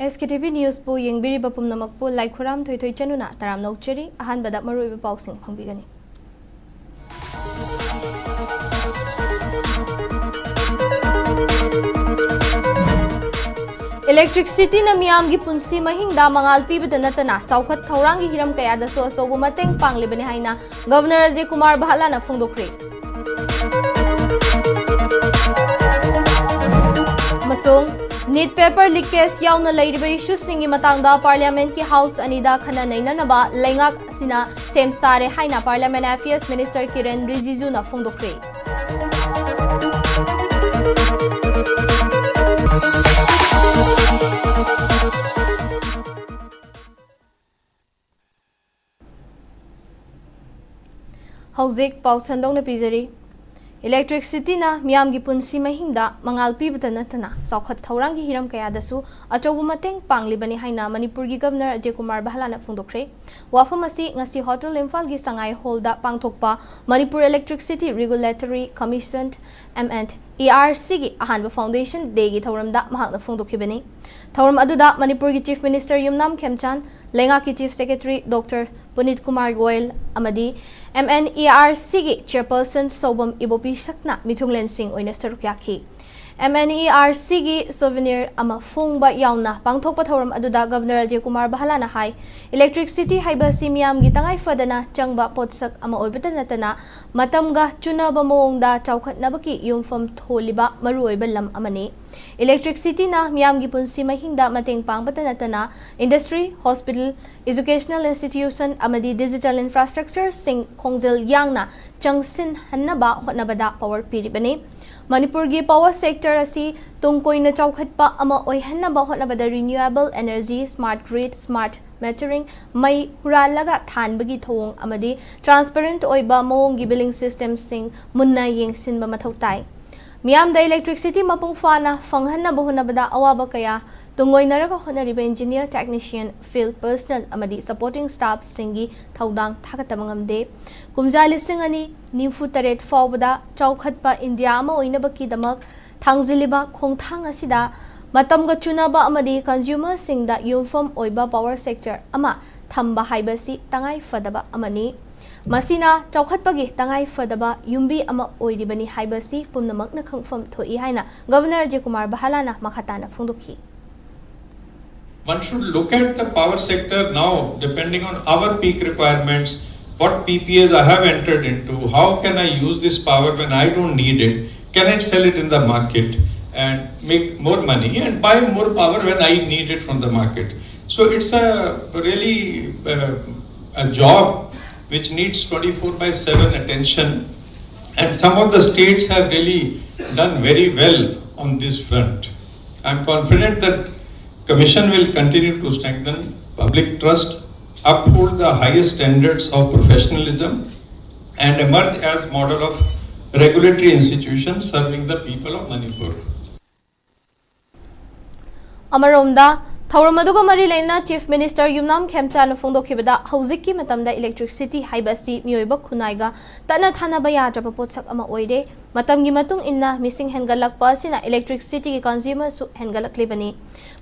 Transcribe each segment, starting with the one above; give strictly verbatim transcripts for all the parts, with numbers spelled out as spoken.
S K T V Newsꯄꯨ ꯌꯦꯡꯕꯤꯔꯤꯕ ꯄꯨꯝꯅꯃꯛꯄꯨ ꯂꯥꯏꯈꯨꯔꯥꯝ ꯊꯣꯏꯊꯣꯏ ꯆꯅꯨꯅ ꯇꯔꯥꯝꯅ ꯑꯣꯛꯆꯔꯤ꯫ ꯑꯍꯥꯟꯕꯗ ꯃꯔꯨꯑꯣꯏꯕ ꯄꯥꯎꯁꯤꯡ ꯐꯪꯕꯤꯒꯅꯤ꯫ Electricityꯅ ꯃꯤꯌꯥꯝꯒꯤ ꯄꯨꯟꯁꯤ ꯃꯍꯤꯡꯗ ꯃꯉꯥꯜ ꯄꯤꯕꯗ ꯅꯠꯇꯅ ꯆꯥꯎꯈꯠ ꯊꯧꯔꯥꯡꯒꯤ ꯍꯤꯔꯝ ꯀꯌꯥꯗꯁꯨ ꯑꯆꯧꯕ ꯃꯇꯦꯡ ꯄꯥꯡꯂꯤꯕꯅꯤ ꯍꯥꯏꯅ Governor Ajay Kumar Bhalla ꯅ ꯐꯣꯡꯗꯣꯛꯈ꯭ꯔꯦ꯫ ꯑꯃꯁꯨꯡ NEET paper leakage ꯌꯥꯎꯅ ꯂꯩꯔꯤꯕ issueꯁꯤꯡꯒꯤ ꯃꯇꯥꯡꯗ Parliamentꯀꯤ House ꯑꯅꯤꯗ ꯈꯟꯅ ꯅꯩꯅꯅꯕ ꯂꯩꯉꯥꯛ ꯑꯁꯤꯅ ꯁꯦꯝ ꯁꯥꯔꯦ ꯍꯥꯏꯅ Parliament Affairs Minister Kiren Rijijuna ꯐꯣꯡꯗꯣꯛꯈ꯭ꯔꯦ꯫ ꯍꯧꯖꯤꯛ ꯄꯥꯎ ꯁꯟꯗꯣꯛꯅ ꯄꯤꯖꯔꯤ꯫ Electricityꯅ ꯃꯤꯌꯥꯝꯒꯤ ꯄꯨꯟꯁꯤ ꯃꯍꯤꯡꯗ ꯃꯉꯥꯜ ꯄꯤꯕꯇ ꯅꯠꯇꯅ ꯆꯥꯎꯈꯠ ꯊꯧꯔꯥꯡꯒꯤ ꯍꯤꯔꯝ ꯀꯌꯥꯗꯁꯨ ꯑꯆꯧꯕ ꯃꯇꯦꯡ ꯄꯥꯡꯂꯤꯕꯅꯤ ꯍꯥꯏꯅ ꯃꯅꯤꯄꯨꯔꯒꯤ Governor Ajay Kumar Bhalla ꯅ ꯐꯣꯡꯗꯣꯛꯈ꯭ꯔꯦ꯫ ꯋꯥꯐꯝ ꯑꯁꯤ ꯉꯁꯤ Hotel ꯏꯝꯐꯥꯜꯒꯤ ꯁꯉꯥꯏ ꯍꯣꯜꯗ ꯄꯥꯡꯊꯣꯛꯄ Manipur Electricity Regulatory Commission, M N E R C ꯒꯤ ꯑꯍꯥꯟꯕ Foundation Day ꯒꯤ ꯊꯧꯔꯝꯗ ꯃꯍꯥꯛꯅ ꯐꯣꯡꯗꯣꯛꯈꯤꯕꯅꯤ꯫ ꯊꯧꯔꯝ ꯑꯗꯨꯗ ꯃꯅꯤꯄꯨꯔꯒꯤ Chief Minister ꯌꯨꯝꯅꯥꯝ ꯈꯦꯝꯆꯥꯟ, ꯂꯩꯉꯥꯛꯀꯤ Chief Secretary Doctor ꯄꯨꯅꯤꯠ Kumar Goyal ꯑꯃꯗꯤ M N E R C ꯒꯤ Chairperson ꯁꯧꯕꯝ ꯏꯕꯣꯄꯤꯁꯛꯅ ꯃꯤꯊꯨꯡꯂꯦꯟꯁꯤꯡ ꯑꯣꯏꯅ ꯁꯔꯨꯛ ꯌꯥꯈꯤ꯫ M N E R C ꯒꯤ souvenir ꯑꯃ ꯐꯣꯡꯕ ꯌꯥꯎꯅ ꯄꯥꯡꯊꯣꯛꯄ ꯊꯧꯔꯝ ꯑꯗꯨꯗ Governor Ajay Kumar Bhalla ꯅ ꯍꯥꯏ, Electricity ꯍꯥꯏꯕ ꯑꯁꯤ ꯃꯤꯌꯥꯝꯒꯤ ꯇꯉꯥꯏ ꯐꯗꯅ ꯆꯪꯕ ꯄꯣꯠꯁꯛ ꯑꯃ ꯑꯣꯏꯕꯇ ꯅꯠꯇꯅ ꯃꯇꯝꯒ ꯆꯨꯅꯕ ꯃꯑꯣꯡꯗ ꯆꯥꯎꯈꯠꯅꯕꯒꯤ ꯌꯨꯝꯐꯝ ꯊꯣꯜꯂꯤꯕ ꯃꯔꯨꯑꯣꯏꯕ ꯂꯝ ꯑꯃꯅꯤ꯫ Electricityꯅ ꯃꯤꯌꯥꯝꯒꯤ ꯄꯨꯟꯁꯤ ꯃꯍꯤꯡꯗ ꯃꯇꯦꯡ ꯄꯥꯡꯕꯇ ꯅꯠꯇꯅ industry, hospital, educational institution ꯑꯃꯗꯤ digital infrastructureꯁꯤꯡ ꯈꯣꯡꯖꯦꯜ ꯌꯥꯡꯅ ꯆꯪꯁꯤꯟꯍꯟꯅꯕ ꯍꯣꯠꯅꯕꯗ power ꯄꯤꯔꯤꯕꯅꯤ꯫ ꯃꯅꯤꯄꯨꯔꯒꯤ power sector ꯑꯁꯤ ꯇꯨꯡ ꯀꯣꯏꯅ ꯆꯥꯎꯈꯠꯄ ꯑꯃ ꯑꯣꯏꯍꯟꯅꯕ ꯍꯣꯠꯅꯕꯗ renewable energy, smart grid, smart metering, ꯃꯩ ꯍꯨꯔꯥꯜꯂꯒ ꯊꯥꯟꯕꯒꯤ ꯊꯧꯑꯣꯡ ꯑꯃꯗꯤ transparent ꯑꯣꯏꯕ ꯃꯑꯣꯡꯒꯤ billing systemꯁꯤꯡ ꯃꯨꯟꯅ ꯌꯦꯡꯁꯤꯟꯕ ꯃꯊꯧ ꯇꯥꯏ꯫ ꯃꯤꯌꯥꯝꯗ electricity ꯃꯄꯨꯡ ꯐꯥꯅ ꯐꯪꯍꯟꯅꯕ ꯍꯣꯠꯅꯕꯗ ꯑꯋꯥꯕ ꯀꯌꯥ ꯇꯨꯡꯑꯣꯏꯅꯔꯒ ꯍꯣꯠꯅꯔꯤꯕ engineer, technician, field personnel ꯑꯃꯗꯤ supporting staffꯁꯤꯡꯒꯤ ꯊꯧꯗꯥꯡ ꯊꯥꯒꯠꯇꯕ ꯉꯝꯗꯦ꯫ ꯀꯨꯝꯖꯥ ꯂꯤꯁꯤꯡ ꯑꯅꯤ ꯅꯤꯐꯨ ꯇꯔꯦꯠ ꯐꯥꯎꯕꯗ ꯆꯥꯎꯈꯠꯄ ꯏꯟꯗꯤꯌꯥ ꯑꯃ ꯑꯣꯏꯅꯕꯒꯤꯗꯃꯛ ꯊꯥꯡꯖꯤꯜꯂꯤꯕ ꯈꯣꯡꯊꯥꯡ ꯑꯁꯤꯗ ꯃꯇꯝꯒ ꯆꯨꯅꯕ ꯑꯃꯗꯤ ꯀꯟꯖ꯭ꯌꯨꯃꯔꯁꯤꯡꯗ ꯌꯨꯝꯐꯝ ꯑꯣꯏꯕ ꯄꯥꯋꯔ ꯁꯦꯛꯇꯔ ꯑꯃ ꯊꯝꯕ ꯍꯥꯏꯕꯁꯤ ꯇꯉꯥꯏ ꯐꯗꯕ ꯑꯃꯅꯤ꯫ ꯃꯁꯤꯅ ꯆꯥꯎꯈꯠꯄꯒꯤ ꯇꯉꯥꯏ ꯐꯗꯕ ꯌꯨꯝꯕꯤ ꯑꯃ ꯑꯣꯏꯔꯤꯕꯅꯤ ꯍꯥꯏꯕꯁꯤ ꯄꯨꯝꯅꯃꯛꯅ ꯈꯪꯐꯝ ꯊꯣꯛꯏ ꯍꯥꯏꯅ ꯒꯕꯔꯅꯔ ꯑꯖꯌ ꯀꯨꯃꯥꯔ ꯕꯍꯥꯂꯥꯅ ꯃꯈꯥ ꯇꯥꯅ ꯐꯣꯡꯗꯣꯛꯈꯤ꯫ One should look at the power sector now, depending on our peak requirements, what P P As I have entered into, how can I use this power when I don't need it? Can I sell it in the market and make more money and buy more power when I need it from the market? So it's a really uh, a job which needs twenty-four by seven attention, and some of the states have really done very well on this front. I'm confident that Commission will continue to strengthen public trust, uphold the highest standards of professionalism, and emerge as model of regulatory institutions serving the people of Manipur. ꯑꯃꯔꯣꯝꯗ, ꯊꯧꯔꯝ ꯑꯗꯨꯒ ꯃꯔꯤ ꯂꯩꯅꯅ Chief Minister ꯌꯨꯝꯅꯥꯝ ꯈꯦꯝꯆꯥꯅ ꯐꯣꯡꯗꯣꯛꯈꯤꯕꯗ, ꯍꯧꯖꯤꯛꯀꯤ ꯃꯇꯝꯗ electricity ꯍꯥꯏꯕ ꯑꯁꯤ ꯃꯤꯑꯣꯏꯕ ꯈꯨꯟꯅꯥꯏꯒ ꯇꯠꯅ ꯊꯥꯅꯕ ꯌꯥꯗ꯭ꯔꯕ ꯄꯣꯠꯁꯛ ꯑꯃ ꯑꯣꯏꯔꯦ꯫ ꯃꯇꯝꯒꯤ ꯃꯇꯨꯡ ꯏꯟꯅ ꯃꯤꯁꯤꯡ ꯍꯦꯟꯒꯠꯂꯛꯄ ꯑꯁꯤꯅ electricityꯒꯤ consumerꯁꯨ ꯍꯦꯟꯒꯠꯂꯛꯂꯤꯕꯅꯤ꯫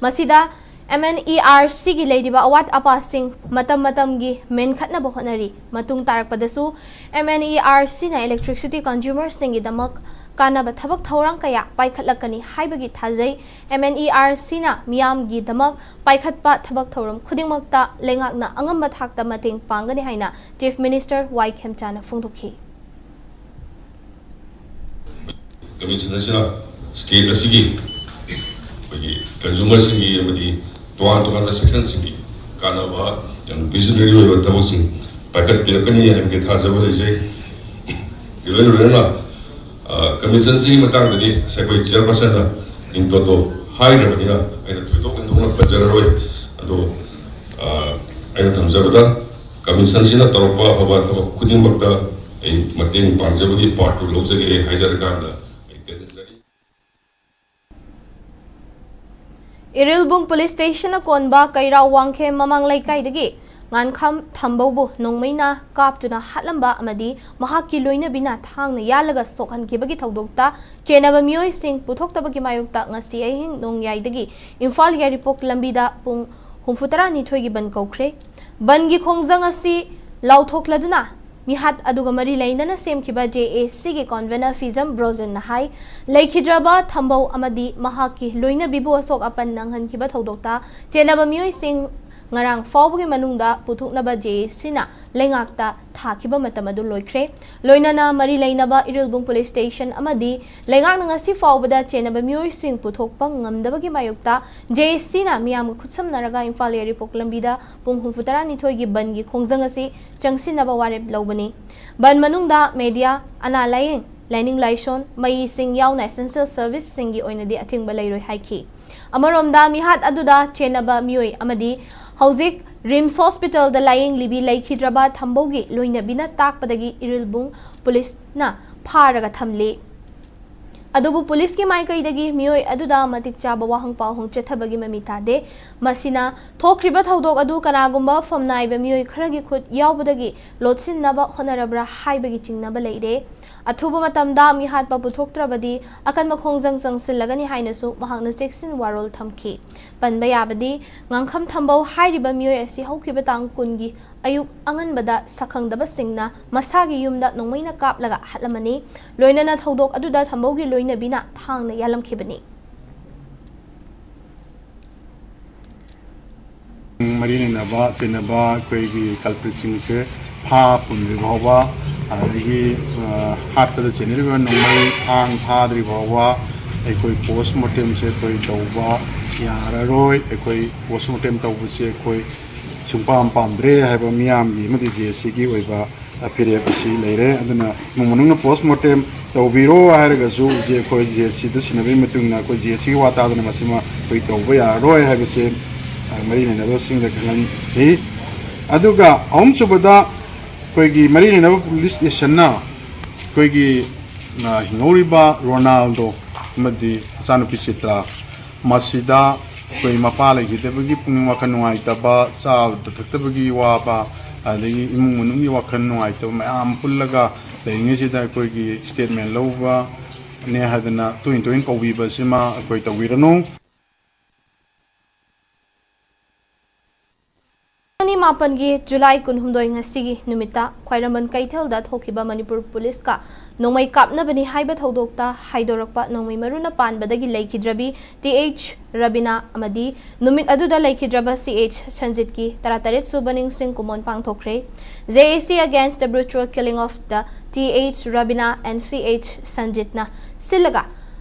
ꯃꯁꯤꯗ M N E R Cꯒꯤ ꯂꯩꯔꯤꯕ ꯑꯋꯥꯠ ꯑꯄꯥꯁꯤꯡ ꯃꯇꯝ ꯃꯇꯝꯒꯤ ꯃꯦꯟꯈꯠꯅꯕ ꯍꯣꯠꯅꯔꯤ꯫ ꯃꯇꯨꯡ ꯇꯥꯔꯛꯄꯗꯁꯨ M N E R Cꯅ electricity consumerꯁꯤꯡꯒꯤꯗꯃꯛ ꯀꯥꯟꯅꯕ ꯊꯕꯛ ꯊꯧꯔꯥꯡ ꯀꯌꯥ ꯄꯥꯏꯈꯠꯂꯛꯀꯅꯤ ꯍꯥꯏꯕꯒꯤ ꯊꯥꯖꯩ꯫ M N E R Cꯅ ꯃꯤꯌꯥꯝꯒꯤꯗꯃꯛ ꯄꯥꯏꯈꯠꯄ ꯊꯕꯛ ꯊꯧꯔꯝ ꯈꯨꯗꯤꯡꯃꯛꯇ ꯂꯩꯉꯥꯛꯅ ꯑꯉꯝꯕ ꯊꯥꯛꯇ ꯃꯇꯦꯡ ꯄꯥꯡꯒꯅꯤ ꯍꯥꯏꯅ Chief Minister ꯋꯥꯏ ꯈꯦꯝꯆꯥꯅ ꯐꯣꯡꯗꯣꯛꯈꯤ꯫ Commission ꯑꯁꯤꯅ state ꯑꯁꯤꯒꯤ ꯑꯩꯈꯣꯏꯒꯤ consumerꯁꯤꯡꯒꯤ ꯑꯃꯗꯤ ꯇꯣꯉꯥꯟ ꯇꯣꯉꯥꯟꯕ sectionꯁꯤꯡꯒꯤ ꯀꯥꯟꯅꯕ ꯌꯥꯝ visionary ꯑꯣꯏꯕ ꯊꯕꯛꯁꯤꯡ ꯄꯥꯏꯈꯠꯄꯤꯔꯛꯀꯅꯤ ꯍꯥꯏꯕꯒꯤ ꯊꯥꯖꯕ ꯂꯩꯖꯩ꯫ ꯂꯣꯏꯅ ꯂꯣꯏꯅꯅ, ꯑ, commissionꯁꯤꯒꯤ ꯃꯇꯥꯡꯗꯗꯤ ꯉꯁꯥꯏ ꯑꯩꯈꯣꯏ chairpersonꯅ ꯏꯪꯇꯣꯟꯗꯣ ꯍꯥꯏꯈ꯭ꯔꯕꯅꯤꯅ ꯑꯩꯅ ꯊꯣꯏꯗꯣꯛ ꯍꯦꯟꯗꯣꯛꯅ ꯄꯟꯖꯔꯔꯣꯏ꯫ ꯑꯗꯣ, ꯑ, ꯑꯩꯅ ꯊꯝꯖꯕꯗ commissionꯁꯤꯅ ꯇꯧꯔꯛꯄ ꯑꯐꯕ ꯊꯕꯛ ꯈꯨꯗꯤꯡꯃꯛꯇ ꯑꯩ ꯃꯇꯦꯡ ꯄꯥꯡꯖꯕꯒꯤ partꯇꯨ ꯂꯧꯖꯒꯦ ꯍꯥꯏꯖꯔꯀꯥꯟꯗ ꯑꯩ ꯇꯦꯟꯖꯔꯤ꯫ ꯏꯔꯤꯜꯕꯨꯡ police stationꯅ ꯀꯣꯟꯕ ꯀꯩꯔꯥꯎ ꯋꯥꯡꯈꯦꯝ ꯃꯃꯥꯡ ꯂꯩꯀꯥꯏꯗꯒꯤ ꯉꯥꯟꯈꯝ ꯊꯝꯕꯧꯕꯨ ꯅꯣꯡꯃꯩꯅ ꯀꯥꯞꯇꯨꯅ ꯍꯥꯠꯂꯝꯕ ꯑꯃꯗꯤ ꯃꯍꯥꯛꯀꯤ ꯂꯣꯏꯅꯕꯤꯅ ꯊꯥꯡꯅ ꯌꯥꯜꯂꯒ ꯁꯣꯛꯍꯟꯈꯤꯕꯒꯤ ꯊꯧꯗꯣꯛꯇ ꯆꯦꯟꯅꯕ ꯃꯤꯑꯣꯏꯁꯤꯡ ꯄꯨꯊꯣꯛꯇꯕꯒꯤ ꯃꯥꯌꯣꯛꯇ ꯉꯁꯤ ꯑꯍꯤꯡ ꯅꯣꯡꯌꯥꯏꯗꯒꯤ ꯏꯝꯐꯥꯜ ꯌꯥꯏꯔꯤꯄꯣꯛ ꯂꯝꯕꯤꯗ ꯄꯨꯡ ꯍꯨꯝꯐꯨ ꯇꯔꯥꯅꯤꯊꯣꯏꯒꯤ ꯕꯟ ꯀꯧꯈ꯭ꯔꯦ꯫ ꯕꯟꯒꯤ ꯈꯣꯡꯖꯪ ꯑꯁꯤ ꯂꯥꯎꯊꯣꯛꯂꯗꯨꯅ ꯃꯤꯍꯥꯠ ꯑꯗꯨꯒ ꯃꯔꯤ ꯂꯩꯅꯅ ꯁꯦꯝꯈꯤꯕ ꯖꯦ ꯑꯦ ꯁꯤꯒꯤ ꯀꯣꯟꯚꯦꯅꯔ ꯐꯤꯖꯝ ꯕ꯭ꯔꯣꯖꯟꯅ ꯍꯥꯏ, ꯂꯩꯈꯤꯗ꯭ꯔꯕ ꯊꯝꯕꯧ ꯑꯃꯗꯤ ꯃꯍꯥꯛꯀꯤ ꯂꯣꯏꯅꯕꯤꯕꯨ ꯑꯁꯣꯛ ꯑꯄꯟ ꯅꯪꯍꯟꯈꯤꯕ ꯊꯧꯗꯣꯛꯇ ꯆꯦꯟꯅꯕ ꯃꯤꯑꯣꯏꯁꯤꯡ ꯉꯔꯥꯡ ꯐꯥꯎꯕꯒꯤ ꯃꯅꯨꯡꯗ ꯄꯨꯊꯣꯛꯅꯕ ꯖꯦ ꯑꯦ ꯁꯤꯅ ꯂꯩꯉꯥꯛꯇ ꯊꯥꯈꯤꯕ ꯃꯇꯝ ꯑꯗꯨ ꯂꯣꯏꯈ꯭ꯔꯦ꯫ ꯂꯣꯏꯅꯅ ꯃꯔꯤ ꯂꯩꯅꯕ ꯏꯔꯤꯜꯕꯨꯡ ꯄꯨꯂꯤꯁ ꯁ꯭ꯇꯦꯁꯟ ꯑꯃꯗꯤ ꯂꯩꯉꯥꯛꯅ ꯉꯁꯤ ꯐꯥꯎꯕꯗ ꯆꯦꯟꯅꯕ ꯃꯤꯑꯣꯏꯁꯤꯡ ꯄꯨꯊꯣꯛꯄ ꯉꯝꯗꯕꯒꯤ ꯃꯥꯌꯣꯛꯇ ꯖꯦ ꯑꯦ ꯁꯤꯅ ꯃꯤꯌꯥꯝꯒ ꯈꯨꯠꯁꯝꯅꯔꯒ ꯏꯝꯐꯥꯜ ꯌꯥꯏꯔꯤꯄꯣꯛ ꯂꯝꯕꯤꯗ ꯄꯨꯡ ꯍꯨꯝꯐꯨ ꯇꯔꯥꯅꯤꯊꯣꯏꯒꯤ ꯕꯟꯒꯤ ꯈꯣꯡꯖꯪ ꯑꯁꯤ ꯆꯪꯁꯤꯟꯅꯕ ꯋꯥꯔꯦꯞ ꯂꯧꯕꯅꯤ꯫ ꯕꯟ ꯃꯅꯨꯡꯗ ꯃꯦꯗꯤꯌꯥ, ꯑꯅꯥ ꯂꯥꯌꯦꯡ, ꯂꯥꯏꯅꯤꯡ ꯂꯥꯏꯁꯣꯟ, ꯃꯩ ꯏꯁꯤꯡ ꯌꯥꯎꯅ ꯑꯦꯁꯦꯟꯁꯤꯌꯦꯜ ꯁꯔꯚꯤꯁꯁꯤꯡꯒꯤ ꯑꯣꯏꯅꯗꯤ ꯑꯊꯤꯡꯕ ꯂꯩꯔꯣꯏ ꯍꯥꯏꯈꯤ꯫ ꯑꯃꯔꯣꯝꯗ ꯃꯤꯍꯥꯠ ꯑꯗꯨꯗ ꯆꯦꯟꯅꯕ ꯃꯤꯑꯣꯏ ꯑꯃꯗꯤ ꯍꯧꯖꯤꯛ ꯔꯤꯝꯁ ꯍꯣꯁꯄꯤꯇꯥꯜꯗ ꯂꯥꯌꯦꯡꯂꯤꯕꯤ ꯂꯩꯈꯤꯗ꯭ꯔꯕ ꯊꯝꯕꯧꯒꯤ ꯂꯣꯏꯅꯕꯤꯅ ꯇꯥꯛꯄꯗꯒꯤ ꯏꯔꯤꯜꯕꯨꯡ ꯄꯨꯂꯤꯁꯅ ꯐꯥꯔꯒ ꯊꯝꯂꯤ꯫ ꯑꯗꯨꯕꯨ ꯄꯨꯂꯤꯁꯀꯤ ꯃꯥꯏꯀꯩꯗꯒꯤ ꯃꯤꯑꯣꯏ ꯑꯗꯨꯗ ꯃꯇꯤꯛ ꯆꯥꯕ ꯋꯥꯍꯪ ꯄꯥꯎꯍꯪ ꯆꯠꯊꯕꯒꯤ ꯃꯃꯤ ꯇꯥꯗꯦ꯫ ꯃꯁꯤꯅ ꯊꯣꯛꯈ꯭ꯔꯤꯕ ꯊꯧꯗꯣꯛ ꯑꯗꯨ ꯀꯅꯥꯒꯨꯝꯕ ꯐꯝꯅꯥꯏꯕ ꯃꯤꯑꯣꯏ ꯈꯔꯒꯤ ꯈꯨꯠ ꯌꯥꯎꯕꯗꯒꯤ ꯂꯣꯠꯁꯤꯟꯅꯕ ꯍꯣꯠꯅꯔꯕ꯭ꯔꯥ ꯍꯥꯏꯕꯒꯤ ꯆꯤꯡꯅꯕ ꯂꯩꯔꯦ꯫ ꯑꯊꯨꯕ ꯃꯇꯝꯗ ꯃꯤꯍꯥꯠꯄ ꯄꯨꯊꯣꯛꯇ꯭ꯔꯕꯗꯤ ꯑꯀꯟꯕ ꯈꯣꯡꯖꯪ ꯆꯪꯁꯤꯜꯂꯒꯅꯤ ꯍꯥꯏꯅꯁꯨ ꯃꯍꯥꯛꯅ ꯆꯦꯛꯁꯤꯟ ꯋꯥꯔꯣꯜ ꯊꯝꯈꯤ꯫ ꯄꯟꯕ ꯌꯥꯕꯗꯤ, ꯉꯥꯡꯈꯝ ꯊꯝꯕꯧ ꯍꯥꯏꯔꯤꯕ ꯃꯤꯑꯣꯏ ꯑꯁꯤ ꯍꯧꯈꯤꯕ ꯇꯥꯡ ꯀꯨꯟꯒꯤ ꯑꯌꯨꯛ ꯑꯉꯟꯕꯗ ꯁꯛꯈꯪꯗꯕꯁꯤꯡꯅ ꯃꯁꯥꯒꯤ ꯌꯨꯝꯗ ꯅꯣꯡꯃꯩꯅ ꯀꯥꯞꯂꯒ ꯍꯥꯠꯂꯝꯃꯅꯤ꯫ ꯂꯣꯏꯅꯅ ꯊꯧꯗꯣꯛ ꯑꯗꯨꯗ ꯊꯝꯕꯧꯒꯤ ꯂꯣꯏꯅꯕꯤꯅ ꯊꯥꯡꯅ ꯌꯥꯜꯂꯝꯈꯤꯕꯅꯤ꯫ ꯃꯔꯤ ꯂꯩꯅꯕ ꯆꯦꯟꯅꯕ ꯑꯩꯈꯣꯏꯒꯤ ꯀꯜꯄ꯭ꯔꯤꯠꯁꯤꯡꯁꯦ ꯐꯥ ꯄꯨꯟꯗ꯭ꯔꯤ ꯐꯥꯎꯕ, ꯑꯗꯒꯤ, ꯑ, ꯍꯥꯠꯄꯗ ꯆꯦꯟꯅꯔꯤꯕ ꯅꯣꯡꯃꯩ ꯊꯥꯡ ꯐꯥꯗ꯭ꯔꯤ ꯐꯥꯎꯕ ꯑꯩꯈꯣꯏ ꯄꯣꯁ ꯃꯣꯔꯇꯦꯝꯁꯦ ꯑꯩꯈꯣꯏ ꯇꯧꯕ ꯌꯥꯔꯔꯣꯏ꯫ ꯑꯩꯈꯣꯏ ꯄꯣꯁ ꯃꯣꯔꯇꯦꯝ ꯇꯧꯕꯁꯦ ꯑꯩꯈꯣꯏ ꯁꯨꯡꯄꯥꯝ ꯄꯥꯝꯗ꯭ꯔꯦ ꯍꯥꯏꯕ ꯃꯤꯌꯥꯝꯒꯤ ꯑꯃꯗꯤ ꯖꯦ ꯑꯦ ꯁꯤꯒꯤ ꯑꯣꯏꯕ ꯐꯤꯔꯦꯞ ꯑꯁꯤ ꯂꯩꯔꯦ꯫ ꯑꯗꯨꯅ ꯏꯃꯨꯡ ꯃꯅꯨꯡꯅ ꯄꯣꯁ ꯃꯣꯔꯇꯦꯝ ꯇꯧꯕꯤꯔꯣ ꯍꯥꯏꯔꯒꯁꯨ ꯍꯧꯖꯤꯛ ꯑꯩꯈꯣꯏ ꯖꯦ ꯑꯦ ꯁꯤꯗ ꯁꯤꯟꯅꯕꯒꯤ ꯃꯇꯨꯡ ꯏꯟꯅ ꯑꯩꯈꯣꯏ ꯖꯦ ꯑꯦ ꯁꯤꯒꯤ ꯋꯥ ꯇꯥꯗꯅ ꯃꯁꯤꯃ ꯑꯩꯈꯣꯏ ꯇꯧꯕ ꯌꯥꯔꯔꯣꯏ ꯍꯥꯏꯕꯁꯦ, ꯑ, ꯃꯔꯤ ꯂꯩꯅꯕꯁꯤꯡꯗ ꯈꯪꯍꯟꯅꯤꯡꯏ꯫ ꯑꯗꯨꯒ ꯑꯍꯨꯝꯁꯨꯕꯗ, ꯑꯩꯈꯣꯏꯒꯤ ꯃꯔꯤ ꯂꯩꯅꯕ ꯄꯨꯂꯤꯁ ꯁ꯭ꯇꯦꯁꯟꯅ ꯑꯩꯈꯣꯏꯒꯤ, ꯑ, ꯍꯤꯡꯍꯧꯔꯤꯕ ꯔꯣꯅꯥꯜꯗꯣ ꯑꯃꯗꯤ ꯃꯆꯥꯅꯨꯄꯤ ꯆꯤꯇ꯭ꯔꯥ ꯃꯁꯤꯗ ꯑꯩꯈꯣꯏ ꯃꯄꯥ ꯂꯩꯈꯤꯗꯕꯒꯤ ꯄꯨꯛꯅꯤꯡ ꯋꯥꯈꯜ ꯅꯨꯡꯉꯥꯏꯇꯕ, ꯆꯥꯕꯗ ꯊꯛꯇꯕꯒꯤ ꯋꯥꯕ, ꯑꯗꯒꯤ ꯏꯃꯨꯡ ꯃꯅꯨꯡꯒꯤ ꯋꯥꯈꯜ ꯅꯨꯡꯉꯥꯏꯇꯕ ꯃꯌꯥꯝ ꯄꯨꯜꯂꯒ ꯂꯩꯔꯤꯉꯩꯁꯤꯗ ꯑꯩꯈꯣꯏꯒꯤ ꯁ꯭ꯇꯦꯠꯃꯦꯟ ꯂꯧꯕꯅꯦ ꯍꯥꯏꯗꯅ ꯇꯣꯏꯅ ꯇꯣꯏꯅ ꯀꯧꯕꯤꯕꯁꯤꯃ ꯑꯩꯈꯣꯏ ꯇꯧꯕꯤꯔꯅꯨ꯫ ꯂꯤꯁꯤꯡ ꯑꯅꯤ ꯃꯥꯄꯟꯒꯤ ꯖꯨꯂꯥꯏ ꯀꯨꯟꯍꯨꯝꯗꯣꯏ ꯉꯁꯤꯒꯤ ꯅꯨꯃꯤꯠꯇ ꯈ꯭ꯋꯥꯏꯔꯝꯕꯟ ꯀꯩꯊꯦꯜꯗ ꯊꯣꯛꯈꯤꯕ ꯃꯅꯤꯄꯨꯔ ꯄꯨꯂꯤꯁꯀ ꯅꯣꯡꯃꯩ ꯀꯥꯞꯅꯕꯅꯤ ꯍꯥꯏꯕ ꯊꯧꯗꯣꯛꯇ ꯍꯥꯏꯗꯣꯔꯛꯄ ꯅꯣꯡꯃꯩ ꯃꯔꯨꯅ ꯄꯥꯟꯕꯗꯒꯤ ꯂꯩꯈꯤꯗ꯭ꯔꯕꯤ ꯇꯤ ꯑꯩꯆ ꯔꯕꯤꯅꯥ ꯑꯃꯗꯤ ꯅꯨꯃꯤꯠ ꯑꯗꯨꯗ ꯂꯩꯈꯤꯗ꯭ꯔꯕ ꯁꯤ ꯑꯩꯆ ꯁꯟꯖꯤꯠꯀꯤ ꯇꯔꯥꯇꯔꯦꯠ ꯁꯨꯕ ꯅꯤꯡꯁꯤꯡ ꯀꯨꯃꯣꯟ ꯄꯥꯡꯊꯣꯛꯈ꯭ꯔꯦ꯫ J A C against the brutal killing of the T H Rabina and C H ꯁꯟꯖꯤꯠꯅ ꯁꯤꯜꯂꯒ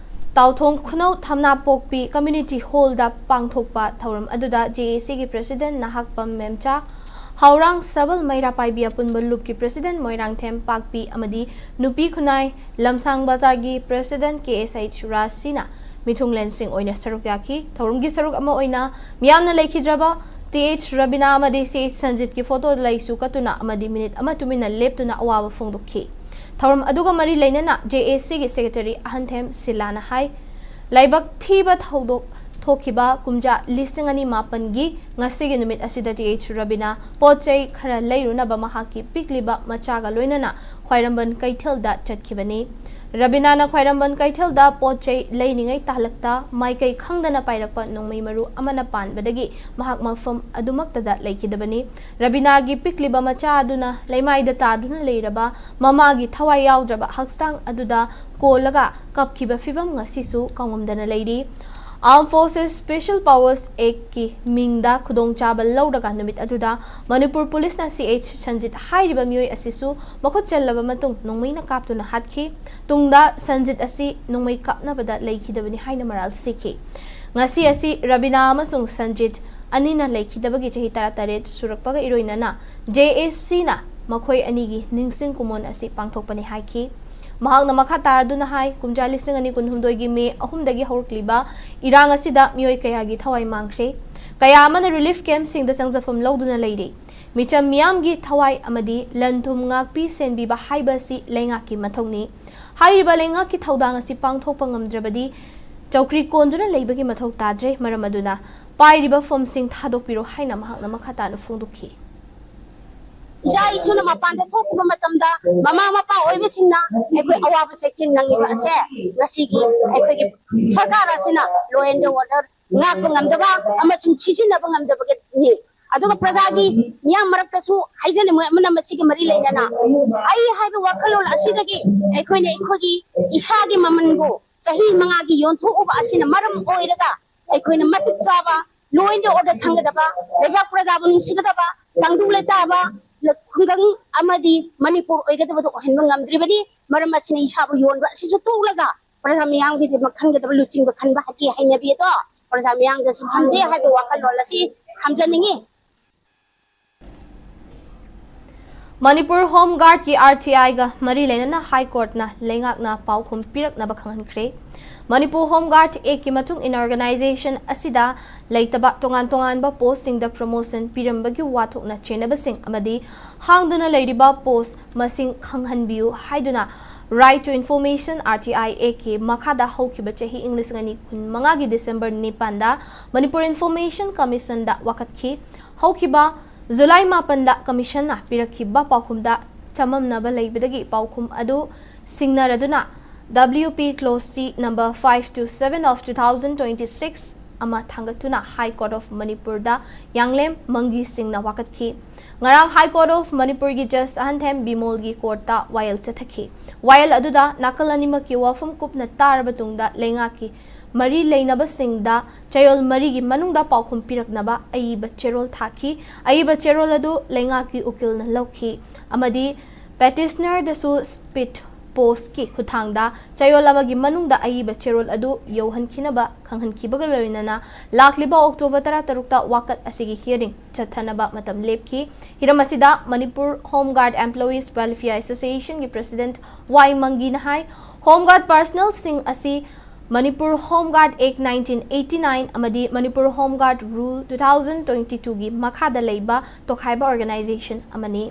ꯇꯥꯎꯊꯣꯡ ꯈꯨꯅꯧ ꯊꯝꯅꯥꯄꯣꯛꯄꯤ ꯀꯝꯃ꯭ꯌꯨꯅꯤꯇꯤ ꯍꯣꯜꯗ ꯄꯥꯡꯊꯣꯛꯄ ꯊꯧꯔꯝ ꯑꯗꯨꯗ J A Cꯒꯤ ꯄ꯭ꯔꯦꯁꯤꯗꯦꯟ ꯅꯍꯥꯛꯄꯝ ꯃꯦꯝꯆꯥ, ꯍꯥꯎꯔꯥꯡ ꯁꯕꯜ ꯃꯩꯔꯥ ꯄꯥꯏꯕꯤ ꯑꯄꯨꯟꯕ ꯂꯨꯞꯀꯤ ꯄ꯭ꯔꯦꯁꯤꯗꯦꯟ ꯃꯣꯏꯔꯥꯡꯊꯦꯝ ꯄꯥꯛꯄꯤ ꯑꯃꯗꯤ ꯅꯨꯄꯤ ꯈꯨꯟꯅꯥꯏ ꯂꯝꯁꯥꯡ ꯕꯖꯥꯔꯒꯤ ꯄ꯭ꯔꯦꯁꯤꯗꯦꯟ K S H ꯔꯥꯖꯁꯤꯅ ꯃꯤꯊꯨꯡꯂꯦꯟꯁꯤꯡ ꯑꯣꯏꯅ ꯁꯔꯨꯛ ꯌꯥꯈꯤ꯫ ꯊꯧꯔꯝꯒꯤ ꯁꯔꯨꯛ ꯑꯃ ꯑꯣꯏꯅ ꯃꯤꯌꯥꯝꯅ ꯂꯩꯈꯤꯗ꯭ꯔꯕ ꯇꯤ ꯑꯩꯆ ꯔꯕꯤꯅꯥ ꯑꯃꯗꯤ ꯁꯤ ꯑꯩꯆ ꯁꯟꯖꯤꯠꯀꯤ ꯐꯣꯇꯣ ꯂꯩꯁꯨ ꯀꯠꯇꯨꯅ ꯑꯃꯗꯤ ꯃꯤꯅꯤꯠ ꯑꯃ ꯇꯨꯃꯤꯟꯅ ꯂꯦꯞꯇꯨꯅ ꯑꯋꯥꯕ ꯐꯣꯡꯗꯣꯛꯈꯤ꯫ ꯊꯧꯔꯝ ꯑꯗꯨꯒ ꯃꯔꯤ ꯂꯩꯅꯅ J A Cꯒꯤ ꯁꯦꯀ꯭ꯔꯦꯇꯔꯤ ꯑꯍꯟꯊꯦꯝ ꯁꯤꯂꯥꯅ ꯍꯥꯏ, ꯂꯥꯏꯕꯛ ꯊꯤꯕ ꯊꯧꯗꯣꯛ ꯊꯣꯛꯈꯤꯕ ꯀꯨꯝꯖꯥ ꯂꯤꯁꯤꯡ ꯑꯅꯤ ꯃꯥꯄꯟꯒꯤ ꯉꯁꯤꯒꯤ ꯅꯨꯃꯤꯠ ꯑꯁꯤꯗ ꯇꯤ ꯑꯩꯆ ꯔꯕꯤꯅꯥ ꯄꯣꯠ ꯆꯩ ꯈꯔ ꯂꯩꯔꯨꯅꯕ ꯃꯍꯥꯛꯀꯤ ꯄꯤꯛꯂꯤꯕ ꯃꯆꯥꯒ ꯂꯣꯏꯅꯅ ꯈ꯭ꯋꯥꯏꯔꯝꯕꯟ ꯀꯩꯊꯦꯜꯗ ꯆꯠꯈꯤꯕꯅꯤ꯫ ꯔꯕꯤꯅꯥꯅ ꯈ꯭ꯋꯥꯏꯔꯝꯕꯟ ꯀꯩꯊꯦꯜꯗ ꯄꯣꯠ ꯆꯩ ꯂꯩꯅꯤꯡꯉꯩ ꯇꯥꯍꯜꯂꯛꯇ ꯃꯥꯏꯀꯩ ꯈꯪꯗꯅ ꯄꯥꯏꯔꯛꯄ ꯅꯣꯡꯃꯩ ꯃꯔꯨ ꯑꯃꯅ ꯄꯥꯟꯕꯗꯒꯤ ꯃꯍꯥꯛ ꯃꯐꯝ ꯑꯗꯨꯃꯛꯇꯗ ꯂꯩꯈꯤꯗꯕꯅꯤ꯫ ꯔꯕꯤꯅꯥꯒꯤ ꯄꯤꯛꯂꯤꯕ ꯃꯆꯥ ꯑꯗꯨꯅ ꯂꯩꯃꯥꯏꯗ ꯇꯥꯗꯨꯅ ꯂꯩꯔꯕ ꯃꯃꯥꯒꯤ ꯊꯋꯥꯏ ꯌꯥꯎꯗ꯭ꯔꯕ ꯍꯛꯆꯥꯡ ꯑꯗꯨꯗ ꯀꯣꯜꯂꯒ ꯀꯞꯈꯤꯕ ꯐꯤꯚꯝ ꯉꯁꯤꯁꯨ ꯀꯥꯎꯉꯝꯗꯅ ꯂꯩꯔꯤ꯫ Armed Forces Special Powers Actꯀꯤ ꯃꯤꯡꯗ ꯈꯨꯗꯣꯡꯆꯥꯕ ꯂꯧꯔꯒ ꯅꯨꯃꯤꯠ ꯑꯗꯨꯗ ꯃꯅꯤꯄꯨꯔ ꯄꯨꯂꯤꯁꯅ ꯁꯤ ꯑꯩꯆ ꯁꯟꯖꯤꯠ ꯍꯥꯏꯔꯤꯕ ꯃꯤꯑꯣꯏ ꯑꯁꯤꯁꯨ ꯃꯈꯨꯠ ꯆꯜꯂꯕ ꯃꯇꯨꯡ ꯅꯣꯡꯃꯩꯅ ꯀꯥꯞꯇꯨꯅ ꯍꯥꯠꯈꯤ꯫ ꯇꯨꯡꯗ ꯁꯟꯖꯤꯠ ꯑꯁꯤ ꯅꯣꯡꯃꯩ ꯀꯥꯞꯅꯕꯗ ꯂꯩꯈꯤꯗꯕꯅꯤ ꯍꯥꯏꯅ ꯃꯔꯥꯜ ꯁꯤꯈꯤ꯫ ꯉꯁꯤ ꯑꯁꯤ ꯔꯕꯤꯅꯥ ꯑꯃꯁꯨꯡ ꯁꯟꯖꯤꯠ ꯑꯅꯤꯅ ꯂꯩꯈꯤꯗꯕꯒꯤ ꯆꯍꯤ ꯇꯔꯥꯇꯔꯦꯠ ꯁꯨꯔꯛꯄꯒ ꯏꯔꯣꯏꯅꯅ J A Cꯅ ꯃꯈꯣꯏ ꯑꯅꯤꯒꯤ ꯅꯤꯡꯁꯤꯡ ꯀꯨꯃꯣꯟ ꯑꯁꯤ ꯄꯥꯡꯊꯣꯛꯄꯅꯤ ꯍꯥꯏꯈꯤ꯫ ꯃꯍꯥꯛꯅ ꯃꯈꯥ ꯇꯥꯔꯗꯨꯅ ꯍꯥꯏ, ꯀꯨꯝꯖꯥ ꯂꯤꯁꯤꯡ ꯑꯅꯤ ꯀꯨꯟꯍꯨꯝꯗꯣꯏꯒꯤ ꯃꯦ ꯑꯍꯨꯝꯗꯒꯤ ꯍꯧꯔꯛꯂꯤꯕ ꯏꯔꯥꯡ ꯑꯁꯤꯗ ꯃꯤꯑꯣꯏ ꯀꯌꯥꯒꯤ ꯊꯋꯥꯏ ꯃꯥꯡꯈ꯭ꯔꯦ꯫ ꯀꯌꯥ ꯑꯃꯅ ꯔꯤꯂꯤꯐ ꯀꯦꯝꯞꯁꯤꯡꯗ ꯆꯪꯖꯐꯝ ꯂꯧꯗꯨꯅ ꯂꯩꯔꯤ꯫ ꯃꯤꯆꯝ ꯃꯤꯌꯥꯝꯒꯤ ꯊꯋꯥꯏ ꯑꯃꯗꯤ ꯂꯟ ꯊꯨꯝ ꯉꯥꯛꯄꯤ ꯁꯦꯟꯕꯤꯕ ꯍꯥꯏꯕ ꯑꯁꯤ ꯂꯩꯉꯥꯛꯀꯤ ꯃꯊꯧꯅꯤ꯫ ꯍꯥꯏꯔꯤꯕ ꯂꯩꯉꯥꯛꯀꯤ ꯊꯧꯗꯥꯡ ꯑꯁꯤ ꯄꯥꯡꯊꯣꯛꯄ ꯉꯝꯗ꯭ꯔꯕꯗꯤ ꯆꯧꯀ꯭ꯔꯤ ꯀꯣꯟꯗꯨꯅ ꯂꯩꯕꯒꯤ ꯃꯊꯧ ꯇꯥꯗ꯭ꯔꯦ꯫ ꯃꯔꯝ ꯑꯗꯨꯅ ꯄꯥꯏꯔꯤꯕ ꯐꯣꯝꯁꯤꯡ ꯊꯥꯗꯣꯛꯄꯤꯔꯣ ꯍꯥꯏꯅ ꯃꯍꯥꯛꯅ ꯃꯈꯥ ꯇꯥꯅ ꯐꯣꯡꯗꯣꯛꯈꯤ꯫ ꯏꯆꯥ ꯏꯁꯨꯅ ꯃꯄꯥꯟꯗ ꯊꯣꯛꯈꯤꯕ ꯃꯇꯝꯗ ꯃꯃꯥ ꯃꯄꯥ ꯑꯣꯏꯕꯁꯤꯡꯅ ꯑꯩꯈꯣꯏ ꯑꯋꯥꯕ ꯆꯩꯊꯦꯡ ꯅꯪꯉꯤꯕ ꯑꯁꯦ ꯉꯁꯤꯒꯤ ꯑꯩꯈꯣꯏꯒꯤ ꯁꯔꯀꯥꯔ ꯑꯁꯤꯅ law and order ꯉꯥꯛꯄ ꯉꯝꯗꯕ ꯑꯃꯁꯨꯡ ꯁꯤꯖꯤꯟꯅꯕ ꯉꯝꯗꯕꯒꯤꯅꯤ꯫ ꯑꯗꯨꯒ ꯄ꯭ꯔꯖꯥꯒꯤ ꯃꯤꯌꯥꯝ ꯃꯔꯛꯇꯁꯨ ꯍꯥꯏꯖꯅꯤꯡꯕ ꯑꯃꯅ ꯃꯁꯤꯒꯤ ꯃꯔꯤ ꯂꯩꯅꯅ ꯑꯩ ꯍꯥꯏꯕ ꯋꯥꯈꯜꯂꯣꯟ ꯑꯁꯤꯗꯒꯤ ꯑꯩꯈꯣꯏꯅ ꯑꯩꯈꯣꯏꯒꯤ ꯏꯁꯥꯒꯤ ꯃꯃꯜꯕꯨ ꯆꯍꯤ ꯃꯉꯥꯒꯤ ꯌꯣꯟꯊꯣꯛꯎꯕ ꯑꯁꯤꯅ ꯃꯔꯝ ꯑꯣꯏꯔꯒ ꯑꯩꯈꯣꯏꯅ ꯃꯇꯤꯛ ꯆꯥꯕ law and order ꯈꯪꯒꯗꯕ, ꯂꯩꯕꯥꯛ ꯄ꯭ꯔꯖꯥꯕꯨ ꯅꯨꯡꯁꯤꯒꯗꯕ, ꯇꯪꯗꯨ ꯂꯩꯇꯥꯕ ꯈꯨꯡꯒꯪ ꯑꯃꯗꯤ ꯃꯅꯤꯄꯨꯔ ꯑꯣꯏꯒꯗꯕꯗꯨ ꯑꯣꯏꯍꯟꯕ ꯉꯝꯗ꯭ꯔꯤꯕꯅꯤ꯫ ꯃꯔꯝ ꯑꯁꯤꯅ ꯏꯁꯥꯕꯨ ꯌꯣꯟꯕ ꯑꯁꯤꯁꯨ ꯇꯣꯛꯂꯒ ꯄ꯭ꯔꯖꯥ ꯃꯤꯌꯥꯝꯒꯤꯗꯃꯛ ꯈꯟꯒꯗꯕ ꯂꯨꯆꯤꯡꯕ ꯈꯟꯕ ꯍꯥꯏꯕꯒꯤ ꯍꯩꯅꯕꯤ ꯑꯗꯣ ꯄ꯭ꯔꯖꯥ ꯃꯤꯌꯥꯝꯗꯁꯨ ꯊꯝꯖꯩ ꯍꯥꯏꯕ ꯋꯥꯈꯜꯂꯣꯟ ꯑꯁꯤ ꯊꯝꯖꯅꯤꯡꯏ꯫ ꯃꯅꯤꯄꯨꯔ ꯍꯣꯝ ꯒꯥꯔꯗꯀꯤ ꯑꯥꯔ ꯇꯤ ꯑꯥꯏꯒ ꯃꯔꯤ ꯂꯩꯅꯅ ꯍꯥꯏ ꯀꯣꯔꯠꯅ ꯂꯩꯉꯥꯛꯅ ꯄꯥꯎꯈꯨꯝ ꯄꯤꯔꯛꯅꯕ ꯈꯪꯍꯟꯈ꯭ꯔꯦ꯫ ꯃꯅꯤꯄꯨꯔ ꯍꯣꯝ ꯒꯥꯔꯗ ꯑꯦꯛꯀꯤ ꯃꯇꯨꯡ ꯏꯟꯅ ꯑꯣꯔꯒꯅꯥꯏꯖꯦꯁꯟ ꯑꯁꯤꯗ ꯂꯩꯇꯕ ꯇꯣꯉꯥꯟ ꯇꯣꯉꯥꯟꯕ ꯄꯣꯁꯁꯤꯡꯗ ꯄ꯭ꯔꯃꯣꯁꯟ ꯄꯤꯔꯝꯕꯒꯤ ꯋꯥꯊꯣꯛꯅ ꯆꯦꯟꯅꯕꯁꯤꯡ ꯑꯃꯗꯤ ꯍꯥꯡꯗꯨꯅ ꯂꯩꯔꯤꯕ ꯄꯣꯁ ꯃꯁꯤꯡ ꯈꯪꯍꯟꯕꯤꯌꯨ ꯍꯥꯏꯗꯨꯅ Right to Information, R T I Act ꯀꯤ ꯃꯈꯥꯗ ꯍꯧꯈꯤꯕ ꯆꯍꯤ ꯏꯪ ꯂꯤꯁꯤꯡ ꯑꯅꯤ ꯀꯨꯟ ꯃꯉꯥꯒꯤ ꯗꯤꯁꯦꯝꯕꯔ ꯅꯤꯄꯥꯟꯗ ꯃꯅꯤꯄꯨꯔ ꯏꯟꯐꯣꯔꯃꯦꯁꯟ ꯀꯃꯤꯁꯟꯗ ꯋꯥꯀꯠꯈꯤ꯫ ꯍꯧꯈꯤꯕ ꯖꯨꯂꯥꯏ ꯃꯥꯄꯟꯗ ꯀꯃꯤꯁꯟꯅ ꯄꯤꯔꯛꯈꯤꯕ ꯄꯥꯎꯈꯨꯝꯗ ꯆꯃꯝꯅꯕ ꯂꯩꯕꯗꯒꯤ ꯄꯥꯎꯈꯨꯝ ꯑꯗꯨ ꯁꯤꯡꯅꯔꯗꯨꯅ W P Clause C number five two seven of two thousand twenty-six ꯑꯃ ꯊꯥꯡꯒꯠꯇꯨꯅ High Court of ꯃꯅꯤꯄꯨꯔꯗ ꯌꯥꯡꯂꯦꯝ ꯃꯪꯒꯤ ꯁꯤꯡꯅ ꯋꯥꯀꯠꯈꯤ꯫ ꯉꯔꯥꯡ High Court of ꯃꯅꯤꯄꯨꯔꯒꯤ ꯖꯁ ꯑꯍꯟꯊꯦꯝ ꯕꯤꯃꯣꯜꯒꯤ ꯀꯣꯔꯠꯇ ꯋꯥꯌꯦꯜ ꯆꯠꯊꯈꯤ꯫ ꯋꯥꯌꯦꯜ ꯑꯗꯨꯗ ꯅꯥꯀꯜ ꯑꯅꯤꯃꯛꯀꯤ ꯋꯥꯐꯝ ꯀꯨꯞꯅ ꯇꯥꯔꯕ ꯇꯨꯡꯗ ꯂꯩꯉꯥꯛꯀꯤ ꯃꯔꯤ ꯂꯩꯅꯕꯁꯤꯡꯗ ꯆꯌꯣꯜ ꯃꯔꯤꯒꯤ ꯃꯅꯨꯡꯗ ꯄꯥꯎꯈꯨꯝ ꯄꯤꯔꯛꯅꯕ ꯑꯏꯕ ꯆꯦꯔꯣꯜ ꯊꯥꯈꯤ꯫ ꯑꯏꯕ ꯆꯦꯔꯣꯜ ꯑꯗꯨ ꯂꯩꯉꯥꯛꯀꯤ ꯎꯀꯤꯜꯅ ꯂꯧꯈꯤ ꯑꯃꯗꯤ ꯄꯦꯇꯤꯁꯅꯔꯗꯁꯨ ꯁ꯭ꯄꯤꯠ ꯄꯣꯁꯀꯤ ꯈꯨꯠꯊꯥꯡꯗ ꯆꯌꯣꯜ ꯑꯃꯒꯤ ꯃꯅꯨꯡꯗ ꯑꯏꯕ ꯆꯦꯔꯣꯜ ꯑꯗꯨ ꯌꯧꯍꯟꯈꯤꯅꯕ ꯈꯪꯍꯟꯈꯤꯕꯒ ꯂꯣꯏꯅꯅ ꯂꯥꯛꯂꯤꯕ ꯑꯣꯛꯇꯣꯕꯔ ꯇꯔꯥꯇꯔꯨꯛꯇ ꯋꯥꯀꯠ ꯑꯁꯤꯒꯤ ꯍꯤꯌꯔꯤꯡ ꯆꯠꯊꯅꯕ ꯃꯇꯝ ꯂꯦꯞꯈꯤ꯫ ꯍꯤꯔꯝ ꯑꯁꯤꯗ Manipur home guard employees welfare ꯑꯦꯁꯣꯁꯤꯌꯦꯁꯟꯒꯤ ꯄ꯭ꯔꯦꯁꯤꯗꯦꯟꯠ ꯋꯥꯏ ꯃꯪꯒꯤꯅ ꯍꯥꯏ, ꯍꯣꯝ ꯒꯥꯔꯗ ꯄꯔꯁꯅꯦꯜꯁꯤꯡ ꯑꯁꯤ Manipur home guard act nineteen eighty nine ꯑꯃꯗꯤ Manipur home guard rule two thousand twenty two ꯒꯤ ꯃꯈꯥꯗ ꯂꯩꯕ ꯇꯣꯈꯥꯏꯕ ꯑꯣꯔꯒꯅꯥꯏꯖꯦꯁꯟ ꯑꯃꯅꯤ꯫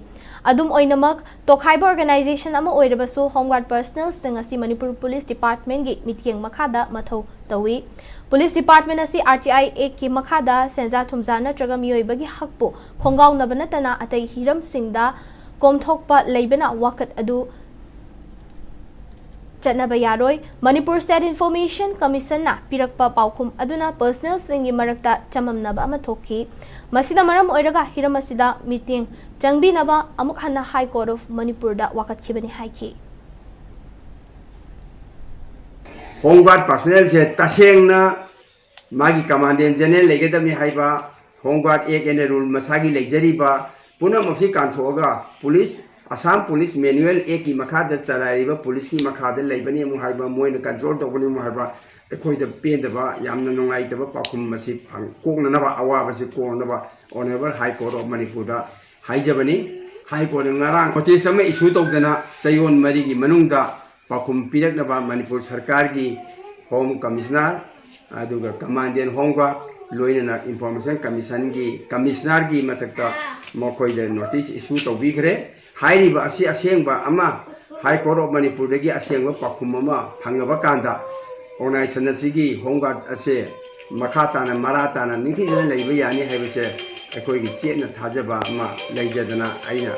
ꯑꯗꯨꯝ ꯑꯣꯏꯅꯃꯛ, ꯇꯣꯈꯥꯏꯕ organization ꯑꯃ ꯑꯣꯏꯔꯕꯁꯨ Home Guard personnelꯁꯤꯡ ꯑꯁꯤ ꯃꯅꯤꯄꯨꯔ Police Departmentꯀꯤ ꯃꯤꯠꯌꯦꯡ ꯃꯈꯥꯗ ꯃꯊꯧ ꯇꯧꯏ꯫ Police Department ꯑꯁꯤ R T I Actꯀꯤ ꯃꯈꯥꯗ ꯁꯦꯟꯖꯥ ꯊꯨꯝꯖꯥ ꯅꯠꯇ꯭ꯔꯒ ꯃꯤꯑꯣꯏꯕꯒꯤ ꯍꯛꯄꯨ ꯈꯣꯡꯒꯥꯎꯅꯕ ꯅꯠꯇꯅ ꯑꯇꯩ ꯍꯤꯔꯝꯁꯤꯡꯗ ꯀꯣꯝꯊꯣꯛꯄ ꯂꯩꯕꯅ ꯋꯥꯀꯠ ꯑꯗꯨ ꯆꯠꯅꯕ ꯌꯥꯔꯣꯏ꯫ ꯃꯅꯤꯄꯨꯔ State Information Commissionꯅ ꯄꯤꯔꯛꯄ ꯄꯥꯎꯈꯨꯝ ꯑꯗꯨꯅ personnelꯁꯤꯡꯒꯤ ꯃꯔꯛꯇ ꯆꯃꯝꯅꯕ ꯑꯃ ꯊꯣꯛꯈꯤ꯫ ꯃꯁꯤꯅ ꯃꯔꯝ ꯑꯣꯏꯔꯒ ꯍꯤꯔꯝ ꯑꯁꯤꯗ ꯃꯤꯠꯌꯦꯡ ꯆꯪꯕꯤꯅꯕ ꯑꯃꯨꯛ ꯍꯟꯅ High Court of Manipurꯗ ꯋꯥꯀꯠꯈꯤꯕꯅꯤ ꯍꯥꯏꯈꯤ꯫ Home Guard personnelꯁꯦ ꯇꯁꯦꯡꯅ ꯃꯥꯒꯤ Commandant General ꯂꯩꯒꯗꯕꯅꯤ ꯍꯥꯏꯕ, Home Guard Act and Rule ꯃꯁꯥꯒꯤ ꯂꯩꯖꯔꯤꯕ ꯄꯨꯝꯅꯃꯛꯁꯤ ꯀꯥꯟꯊꯣꯛꯑꯒ Police, Assam Police Manual Actꯀꯤ ꯃꯈꯥꯗ ꯆꯂꯥꯏꯔꯤꯕ policeꯀꯤ ꯃꯈꯥꯗ ꯂꯩꯕꯅꯤ ꯑꯃꯨꯛ ꯍꯥꯏꯕ, ꯃꯣꯏꯅ control ꯇꯧꯒꯅꯤ ꯑꯃꯨꯛ ꯍꯥꯏꯕ, ꯑꯩꯈꯣꯏꯗ ꯄꯦꯟꯗꯕ, ꯌꯥꯝꯅ ꯅꯨꯡꯉꯥꯏꯇꯕ ꯄꯥꯎꯈꯨꯝ ꯑꯁꯤ ꯐꯪ-, ꯀꯣꯛꯅꯅꯕ, ꯑꯋꯥꯕꯁꯤ ꯀꯣꯛꯅꯅꯕ Honourable High Court of Manipurꯗ ꯍꯥꯏꯖꯕꯅꯤ꯫ High Courtꯅ ꯉꯔꯥꯡ notice ꯑꯃ issue ꯇꯧꯗꯅ ꯆꯌꯣꯜ ꯃꯔꯤꯒꯤ ꯃꯅꯨꯡꯗ ꯄꯥꯎꯈꯨꯝ ꯄꯤꯔꯛꯅꯕ ꯃꯅꯤꯄꯨꯔ ꯁꯔꯀꯥꯔꯒꯤ Home Commissioner, ꯑꯗꯨꯒ Commandant Home Guard, ꯂꯣꯏꯅꯅ Information Commissionꯒꯤ Commissionerꯒꯤ ꯃꯊꯛꯇ ꯃꯈꯣꯏꯗ notice issue ꯇꯧꯕꯤꯈ꯭ꯔꯦ꯫ ꯍꯥꯏꯔꯤꯕ ꯑꯁꯤ ꯑꯁꯦꯡꯕ ꯑꯃ, High Court of Manipurꯗꯒꯤ ꯑꯁꯦꯡꯕ ꯄꯥꯎꯈꯨꯝ ꯑꯃ ꯐꯪꯉꯕ ꯀꯥꯟꯗ organization ꯑꯁꯤꯒꯤ Home Guard ꯑꯁꯦ ꯃꯈꯥ ꯇꯥꯅ ꯃꯔꯥ ꯇꯥꯅ ꯅꯤꯡꯊꯤꯖꯅ ꯂꯩꯕ ꯌꯥꯅꯤ ꯍꯥꯏꯕꯁꯦ ꯑꯩꯈꯣꯏꯒꯤ ꯆꯦꯠꯅ ꯊꯥꯖꯕ ꯑꯃ ꯂꯩꯖꯗꯅ ꯑꯩꯅ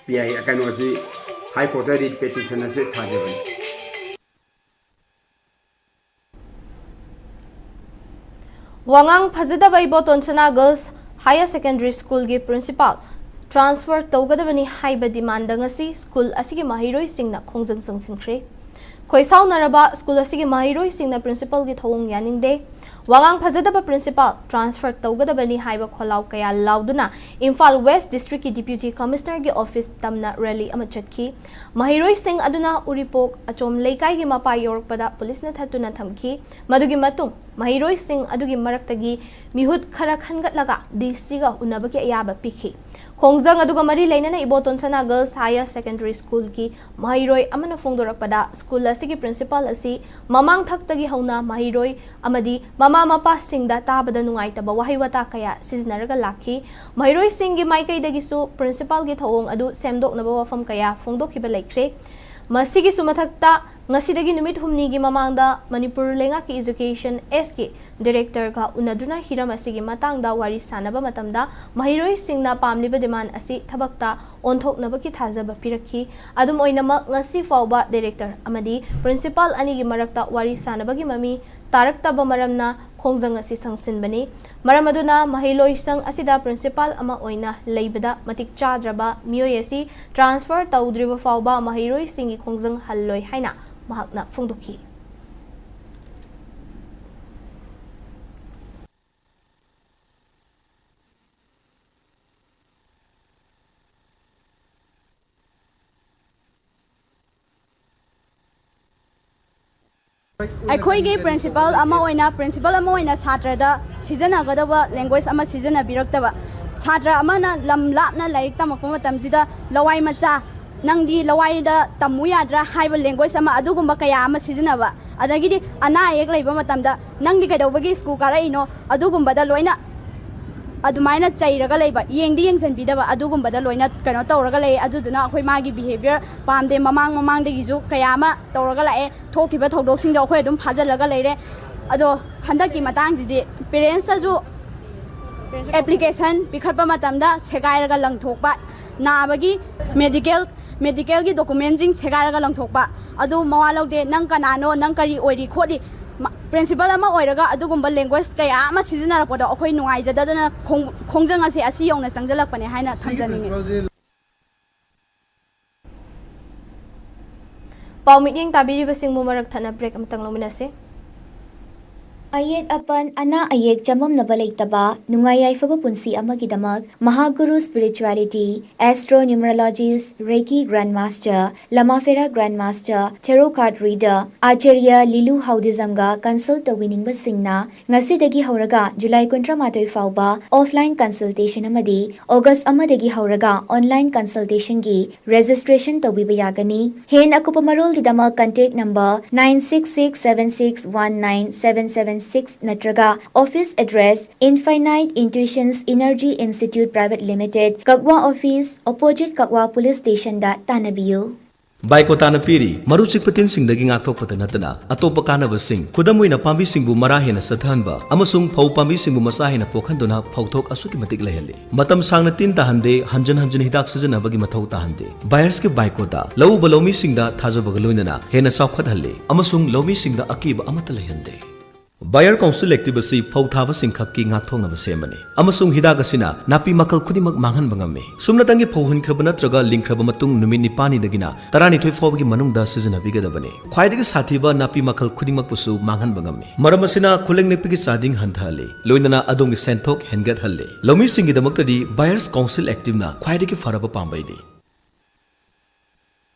P I, ꯀꯩꯅꯣꯁꯤ, High Courtꯇ writ petition ꯑꯁꯤ ꯊꯥꯖꯕꯅꯤ꯫ ꯋꯥꯉꯥꯡ ꯐꯖꯗꯕ ꯏꯕꯣꯇꯣꯟ ꯁꯅꯥ Girls Higher Secondary Schoolꯒꯤ principal transfer ꯇꯧꯒꯗꯕꯅꯤ ꯍꯥꯏꯕ demandꯗ ꯉꯁꯤ school ꯑꯁꯤꯒꯤ ꯃꯍꯩꯔꯣꯏꯁꯤꯡꯅ ꯈꯣꯡꯖꯪ ꯆꯪꯁꯤꯟꯈ꯭ꯔꯦ꯫ ꯈꯣꯏꯁꯥꯎꯅꯔꯕ school ꯑꯁꯤꯒꯤ ꯃꯍꯩꯔꯣꯏꯁꯤꯡꯅ principalꯒꯤ ꯊꯧꯑꯣꯡ ꯌꯥꯅꯤꯡꯗꯦ꯫ ꯋꯥꯉꯥꯡ ꯐꯖꯗꯕ principal transfer ꯇꯧꯒꯗꯕꯅꯤ ꯍꯥꯏꯕ ꯈꯣꯜꯂꯥꯎ ꯀꯌꯥ ꯂꯥꯎꯗꯨꯅ ꯏꯝꯐꯥꯜ West Districtꯀꯤ Deputy Commissionerꯒꯤ office ꯇꯝꯅ rally ꯑꯃ ꯆꯠꯈꯤ꯫ ꯃꯍꯩꯔꯣꯏꯁꯤꯡ ꯑꯗꯨꯅ ꯎꯔꯤꯄꯣꯛ ꯑꯆꯣꯝ ꯂꯩꯀꯥꯏꯒꯤ ꯃꯄꯥ ꯌꯧꯔꯛꯄꯗ policeꯅ ꯊꯠꯇꯨꯅ ꯊꯝꯈꯤ꯫ ꯃꯗꯨꯒꯤ ꯃꯇꯨꯡ ꯃꯍꯩꯔꯣꯏꯁꯤꯡ ꯑꯗꯨꯒꯤ ꯃꯔꯛꯇꯒꯤ ꯃꯤꯍꯨꯠ ꯈꯔ ꯈꯟꯒꯠꯂꯒ DCꯒ ꯎꯅꯕꯒꯤ ꯑꯌꯥꯕ ꯄꯤꯈꯤ꯫ ꯈꯣꯡꯖꯪ ꯑꯗꯨꯒ ꯃꯔꯤ ꯂꯩꯅꯅ ꯏꯕꯣꯇꯣꯟ ꯁꯅꯥ Girls Higher Secondary Schoolꯒꯤ ꯃꯍꯩꯔꯣꯏ ꯑꯃꯅ ꯐꯣꯡꯗꯣꯔꯛꯄꯗ school ꯑꯁꯤ ꯑꯁꯤꯒꯤ ꯄ꯭ꯔꯤꯟꯁꯤꯄꯥꯜ ꯑꯁꯤ ꯃꯃꯥꯡ ꯊꯛꯇꯒꯤ ꯍꯧꯅ ꯃꯍꯩꯔꯣꯏ ꯑꯃꯗꯤ ꯃꯃꯥ ꯃꯄꯥꯁꯤꯡꯗ ꯇꯥꯕꯗ ꯅꯨꯡꯉꯥꯏꯇꯕ ꯋꯥꯍꯩ ꯋꯥꯇꯥ ꯀꯌꯥ ꯁꯤꯖꯤꯟꯅꯔꯒ ꯂꯥꯛꯈꯤ꯫ ꯃꯍꯩꯔꯣꯏꯁꯤꯡꯒꯤ ꯃꯥꯏꯀꯩꯗꯒꯤꯁꯨ ꯄ꯭ꯔꯤꯟꯁꯤꯄꯥꯜꯒꯤ ꯊꯧꯑꯣꯡ ꯑꯗꯨ ꯁꯦꯝꯗꯣꯛꯅꯕ ꯋꯥꯐꯝ ꯀꯌꯥ ꯐꯣꯡꯗꯣꯛꯈꯤꯕ ꯂꯩꯈ꯭ꯔꯦ꯫ ꯃꯁꯤꯒꯤꯁꯨ ꯃꯊꯛꯇ, ꯉꯁꯤꯗꯒꯤ ꯅꯨꯃꯤꯠ ꯍꯨꯝꯅꯤꯒꯤ ꯃꯃꯥꯡꯗ ꯃꯅꯤꯄꯨꯔ ꯂꯩꯉꯥꯛꯀꯤ Education Sꯀꯤ ꯗꯤꯔꯦꯛꯇꯔꯒ ꯎꯅꯗꯨꯅ ꯍꯤꯔꯝ ꯑꯁꯤꯒꯤ ꯃꯇꯥꯡꯗ ꯋꯥꯔꯤ ꯁꯥꯟꯅꯕ ꯃꯇꯝꯗ ꯃꯍꯩꯔꯣꯏꯁꯤꯡꯅ ꯄꯥꯝꯂꯤꯕ ꯗꯤꯃꯥꯟ ꯑꯁꯤ ꯊꯕꯛꯇ ꯑꯣꯟꯊꯣꯛꯅꯕꯒꯤ ꯊꯥꯖꯕ ꯄꯤꯔꯛꯈꯤ꯫ ꯑꯗꯨꯝ ꯑꯣꯏꯅꯃꯛ, ꯉꯁꯤ ꯐꯥꯎꯕ ꯗꯤꯔꯦꯛꯇꯔ ꯑꯃꯗꯤ ꯄ꯭ꯔꯤꯟꯁꯤꯄꯥꯜ ꯑꯅꯤꯒꯤ ꯃꯔꯛꯇ ꯋꯥꯔꯤ ꯁꯥꯟꯅꯕꯒꯤ ꯃꯃꯤ ꯇꯥꯔꯛꯇꯕ ꯃꯔꯝꯅ ꯈꯣꯡꯖꯪ ꯑꯁꯤ ꯁꯪꯁꯤꯟꯕꯅꯤ꯫ ꯃꯔꯝ ꯑꯗꯨꯅ ꯃꯍꯩꯂꯣꯏꯁꯪ ꯑꯁꯤꯗ ꯄ꯭ꯔꯤꯟꯁꯤꯄꯥꯜ ꯑꯃ ꯑꯣꯏꯅ ꯂꯩꯕꯗ ꯃꯇꯤꯛ ꯆꯥꯗ꯭ꯔꯕ ꯃꯤꯑꯣꯏ ꯑꯁꯤ ꯇ꯭ꯔꯥꯟꯁꯐꯔ ꯇꯧꯗ꯭ꯔꯤꯕ ꯐꯥꯎꯕ ꯃꯍꯩꯔꯣꯏꯁꯤꯡꯒꯤ ꯈꯣꯡꯖꯪ ꯍꯜꯂꯣꯏ ꯍꯥꯏꯅ ꯃꯍꯥꯛꯅ ꯐꯣꯡꯗꯣꯛꯈꯤ꯫ ꯑꯩꯈꯣꯏꯒꯤ ꯄ꯭ꯔꯤꯟꯁꯤꯄꯜ ꯑꯃ ꯑꯣꯏꯅ, ꯄ꯭ꯔꯤꯟꯁꯤꯄꯜ ꯑꯃ ꯑꯣꯏꯅ ꯁꯥꯇ꯭ꯔꯗ ꯁꯤꯖꯤꯟꯅꯒꯗꯕ ꯂꯦꯡꯒ꯭ꯋꯦꯖ ꯑꯃ ꯁꯤꯖꯤꯟꯅꯕꯤꯔꯛꯇꯕ, ꯁꯥꯇ꯭ꯔ ꯑꯃꯅ ꯂꯝ ꯂꯥꯞꯅ ꯂꯥꯏꯔꯤꯛ ꯇꯝꯃꯛꯄ ꯃꯇꯝꯁꯤꯗ, "ꯂꯋꯥꯏ ꯃꯆꯥ, ꯅꯪꯗꯤ ꯂꯋꯥꯏꯗ ꯇꯝꯃꯨ ꯌꯥꯗ꯭ꯔꯥ?" ꯍꯥꯏꯕ ꯂꯦꯡꯒ꯭ꯋꯦꯖ ꯑꯃ, ꯑꯗꯨꯒꯨꯝꯕ ꯀꯌꯥ ꯑꯃ ꯁꯤꯖꯤꯟꯅꯕ꯫ ꯑꯗꯒꯤꯗꯤ ꯑꯅꯥ ꯑꯌꯦꯛ ꯂꯩꯕ ꯃꯇꯝꯗ, "ꯅꯪꯗꯤ ꯀꯩꯗꯧꯕꯒꯤ ꯁ꯭ꯀꯨꯜ ꯀꯥꯔꯛꯏꯅꯣ?" ꯑꯗꯨꯒꯨꯝꯕꯗ ꯂꯣꯏꯅ ꯑꯗꯨꯃꯥꯏꯅ ꯆꯩꯔꯒ ꯂꯩꯕ, ꯌꯦꯡꯗꯤ ꯌꯦꯡꯁꯤꯟꯕꯤꯗꯕ, ꯑꯗꯨꯒꯨꯝꯕꯗ ꯂꯣꯏꯅ ꯀꯩꯅꯣ ꯇꯧꯔꯒ ꯂꯩ꯫ ꯑꯗꯨꯗꯨꯅ ꯑꯩꯈꯣꯏ ꯃꯥꯒꯤ ꯕꯤꯍꯦꯕꯤꯌꯔ ꯄꯥꯝꯗꯦ꯫ ꯃꯃꯥꯡ ꯃꯃꯥꯡꯗꯒꯤꯁꯨ ꯀꯌꯥ ꯑꯃ ꯇꯧꯔꯒ ꯂꯥꯛꯑꯦ꯫ ꯊꯣꯛꯈꯤꯕ ꯊꯧꯗꯣꯛꯁꯤꯡꯗꯣ ꯑꯩꯈꯣꯏ ꯑꯗꯨꯝ ꯐꯥꯖꯤꯜꯂꯒ ꯂꯩꯔꯦ꯫ ꯑꯗꯣ ꯍꯟꯗꯛꯀꯤ ꯃꯇꯥꯡꯁꯤꯗꯤ ꯄꯦꯔꯦꯟꯁꯇꯁꯨ ꯑꯦꯄ꯭ꯂꯤꯀꯦꯁꯟ ꯄꯤꯈꯠꯄ ꯃꯇꯝꯗ ꯁꯦꯒꯥꯏꯔꯒ ꯂꯪꯊꯣꯛꯄ, ꯅꯥꯕꯒꯤ ꯃꯦꯗꯤꯀꯦꯜ, ꯃꯦꯗꯤꯀꯦꯜꯒꯤ ꯗꯣꯀꯨꯃꯦꯟꯁꯤꯡ ꯁꯦꯒꯥꯏꯔꯒ ꯂꯪꯊꯣꯛꯄ, ꯑꯗꯨ ꯃꯋꯥ ꯂꯧꯗꯦ, ꯅꯪ ꯀꯅꯥꯅꯣ, ꯅꯪ ꯀꯔꯤ ꯑꯣꯏꯔꯤ ꯈꯣꯠꯂꯤ, ꯃ-, ꯄ꯭ꯔꯤꯟꯁꯤꯄꯜ ꯑꯃ ꯑꯣꯏꯔꯒ ꯑꯗꯨꯒꯨꯝꯕ ꯂꯦꯡꯒ꯭ꯋꯦꯖ ꯀꯌꯥ ꯑꯃ ꯁꯤꯖꯤꯟꯅꯔꯛꯄꯗꯣ ꯑꯩꯈꯣꯏ ꯅꯨꯡꯉꯥꯏꯖꯗꯗꯅ ꯈꯣꯡ-, ꯈꯣꯡꯖꯪ ꯑꯁꯦ ꯑꯁꯤ ꯌꯧꯅ ꯆꯪꯁꯤꯜꯂꯛꯄꯅꯦ ꯍꯥꯏꯅ ꯊꯝꯖꯅꯤꯡꯉꯤ꯫ ꯄꯥꯎ ꯃꯤꯠꯌꯦꯡ ꯇꯥꯕꯤꯔꯤꯕꯁꯤꯡꯕꯨ ꯃꯔꯛ ꯊꯠꯅ ꯕ꯭ꯔꯦꯛ ꯑꯃꯇꯪ ꯂꯧꯃꯤꯟꯅꯁꯤ꯫ ꯑꯌꯦꯠ ꯑꯄꯟ, ꯑꯅꯥ ꯑꯌꯦꯛ ꯆꯃꯝꯅꯕ ꯂꯩꯇꯕ, ꯅꯨꯡꯉꯥꯏ ꯌꯥꯏꯐꯕ ꯄꯨꯟꯁꯤ ꯑꯃꯒꯤꯗꯃꯛ ꯃꯍꯥꯒꯨꯔꯨ Spirituality, Astro Numerologist, Reiki Grandmaster, Lamafera Grandmaster, Tarot Card Reader, Acharya Lilu Haudismꯒ consult ꯇꯧꯕꯤꯅꯤꯡꯕꯁꯤꯡꯅ ꯉꯁꯤꯗꯒꯤ ꯍꯧꯔꯒ July ꯀꯨꯟꯊ꯭ꯔꯥ ꯃꯥꯊꯣꯏ ꯐꯥꯎꯕ offline consultation ꯑꯃꯗꯤ August ꯑꯃꯗꯒꯤ ꯍꯧꯔꯒ online consultationꯒꯤ registration ꯇꯧꯕꯤꯕ ꯌꯥꯒꯅꯤ꯫ ꯍꯦꯟꯅ ꯑꯀꯨꯞꯄ ꯃꯔꯣꯜꯒꯤꯗꯃꯛ contact number nine six six seven six one nine seven seven six ꯅꯠꯇ꯭ꯔꯒ office address Infinite Intuitions Energy Institute Private Limited, ꯀꯛꯋꯥ office, opposite ꯀꯛꯋꯥ police stationꯗ ꯇꯥꯟꯅꯕꯤꯌꯨ꯫ ꯕꯥꯏꯀꯣꯇꯥꯅ ꯄꯤꯔꯤ꯫ ꯃꯔꯨ ꯆꯤꯛꯄ ꯇꯤꯟꯁꯤꯡꯗꯒꯤ ꯉꯥꯛꯊꯣꯛꯄꯗ ꯅꯠꯇꯅ ꯑꯇꯣꯞꯄ ꯀꯥꯟꯅꯕꯁꯤꯡ, ꯈꯨꯗꯝ ꯑꯣꯏꯅ ꯄꯥꯝꯕꯤꯁꯤꯡꯕꯨ ꯃꯔꯥ ꯍꯦꯟꯅ ꯆꯠꯊꯍꯟꯕ ꯑꯃꯁꯨꯡ ꯐꯧ ꯄꯥꯝꯕꯤꯁꯤꯡꯕꯨ ꯃꯆꯥ ꯍꯦꯟꯅ ꯄꯣꯛꯍꯟꯗꯨꯅ ꯐꯧꯊꯣꯛ ꯑꯁꯨꯛꯀꯤ ꯃꯇꯤꯛ ꯂꯩꯍꯜꯂꯤ꯫ ꯃꯇꯝ ꯁꯥꯡꯅ ꯇꯤꯟ ꯇꯥꯍꯟꯗꯦ, ꯍꯟꯖꯤꯟ ꯍꯟꯖꯤꯟ ꯍꯤꯗꯥꯛ ꯁꯤꯖꯤꯟꯅꯕꯒꯤ ꯃꯊꯧ ꯇꯥꯍꯟꯗꯦ꯫ Bayerꯁꯀꯤ ꯕꯥꯏꯀꯣꯇꯥ ꯂꯧꯎꯕ ꯂꯧꯃꯤꯁꯤꯡꯗ ꯊꯥꯖꯕꯒ ꯂꯣꯏꯅꯅ ꯍꯦꯟꯅ ꯆꯥꯎꯈꯠꯍꯜꯂꯤ ꯑꯃꯁꯨꯡ ꯂꯧꯃꯤꯁꯤꯡꯗ ꯑꯀꯤꯕ ꯑꯃꯠꯇ ꯂꯩꯍꯟꯗꯦ꯫ Bayer Council Active ꯑꯁꯤ ꯐꯧ ꯊꯥꯕꯁꯤꯡ ꯈꯛꯀꯤ ꯉꯥꯛꯊꯣꯛꯅꯕ ꯁꯦꯝꯕꯅꯤ, ꯑꯃꯁꯨꯡ ꯍꯤꯗꯥꯛ ꯑꯁꯤꯅ ꯅꯥꯄꯤ ꯃꯈꯜ ꯈꯨꯗꯤꯡꯃꯛ ꯃꯥꯡꯍꯟꯕ ꯉꯝꯃꯤ꯫ ꯁꯨꯞꯅꯇꯪꯒꯤ ꯐꯧ ꯍꯨꯟꯈ꯭ꯔꯕ ꯅꯠꯇ꯭ꯔꯒ ꯂꯤꯡꯈ꯭ꯔꯕ ꯃꯇꯨꯡ ꯅꯨꯃꯤꯠ ꯅꯤꯄꯥꯜꯅꯤꯗꯒꯤꯅ ꯇꯔꯥꯅꯤꯊꯣꯏ ꯐꯥꯎꯕꯒꯤ ꯃꯅꯨꯡꯗ ꯁꯤꯖꯤꯟꯅꯕꯤꯒꯗꯕꯅꯤ꯫ ꯈ꯭ꯋꯥꯏꯗꯒꯤ ꯁꯥꯊꯤꯕ ꯅꯥꯄꯤ ꯃꯈꯜ ꯈꯨꯗꯤꯡꯃꯛꯄꯨꯁꯨ ꯃꯥꯡꯍꯟꯕ ꯉꯝꯃꯤ꯫ ꯃꯔꯝ ꯑꯁꯤꯅ ꯈꯨꯂꯪ ꯅꯦꯛꯄꯒꯤ ꯆꯥꯗꯤꯡ ꯍꯟꯊꯍꯜꯂꯤ, ꯂꯣꯏꯅꯅ ꯑꯗꯣꯝꯒꯤ ꯁꯦꯟꯊꯣꯛ ꯍꯦꯟꯒꯠꯍꯜꯂꯤ꯫ ꯂꯧꯃꯤꯁꯤꯡꯒꯤꯗꯃꯛꯇꯗꯤ Bayer's Council Activeꯅ ꯈ꯭ꯋꯥꯏꯗꯒꯤ ꯐꯔꯕ ꯄꯥꯝꯕꯩꯅꯤ꯫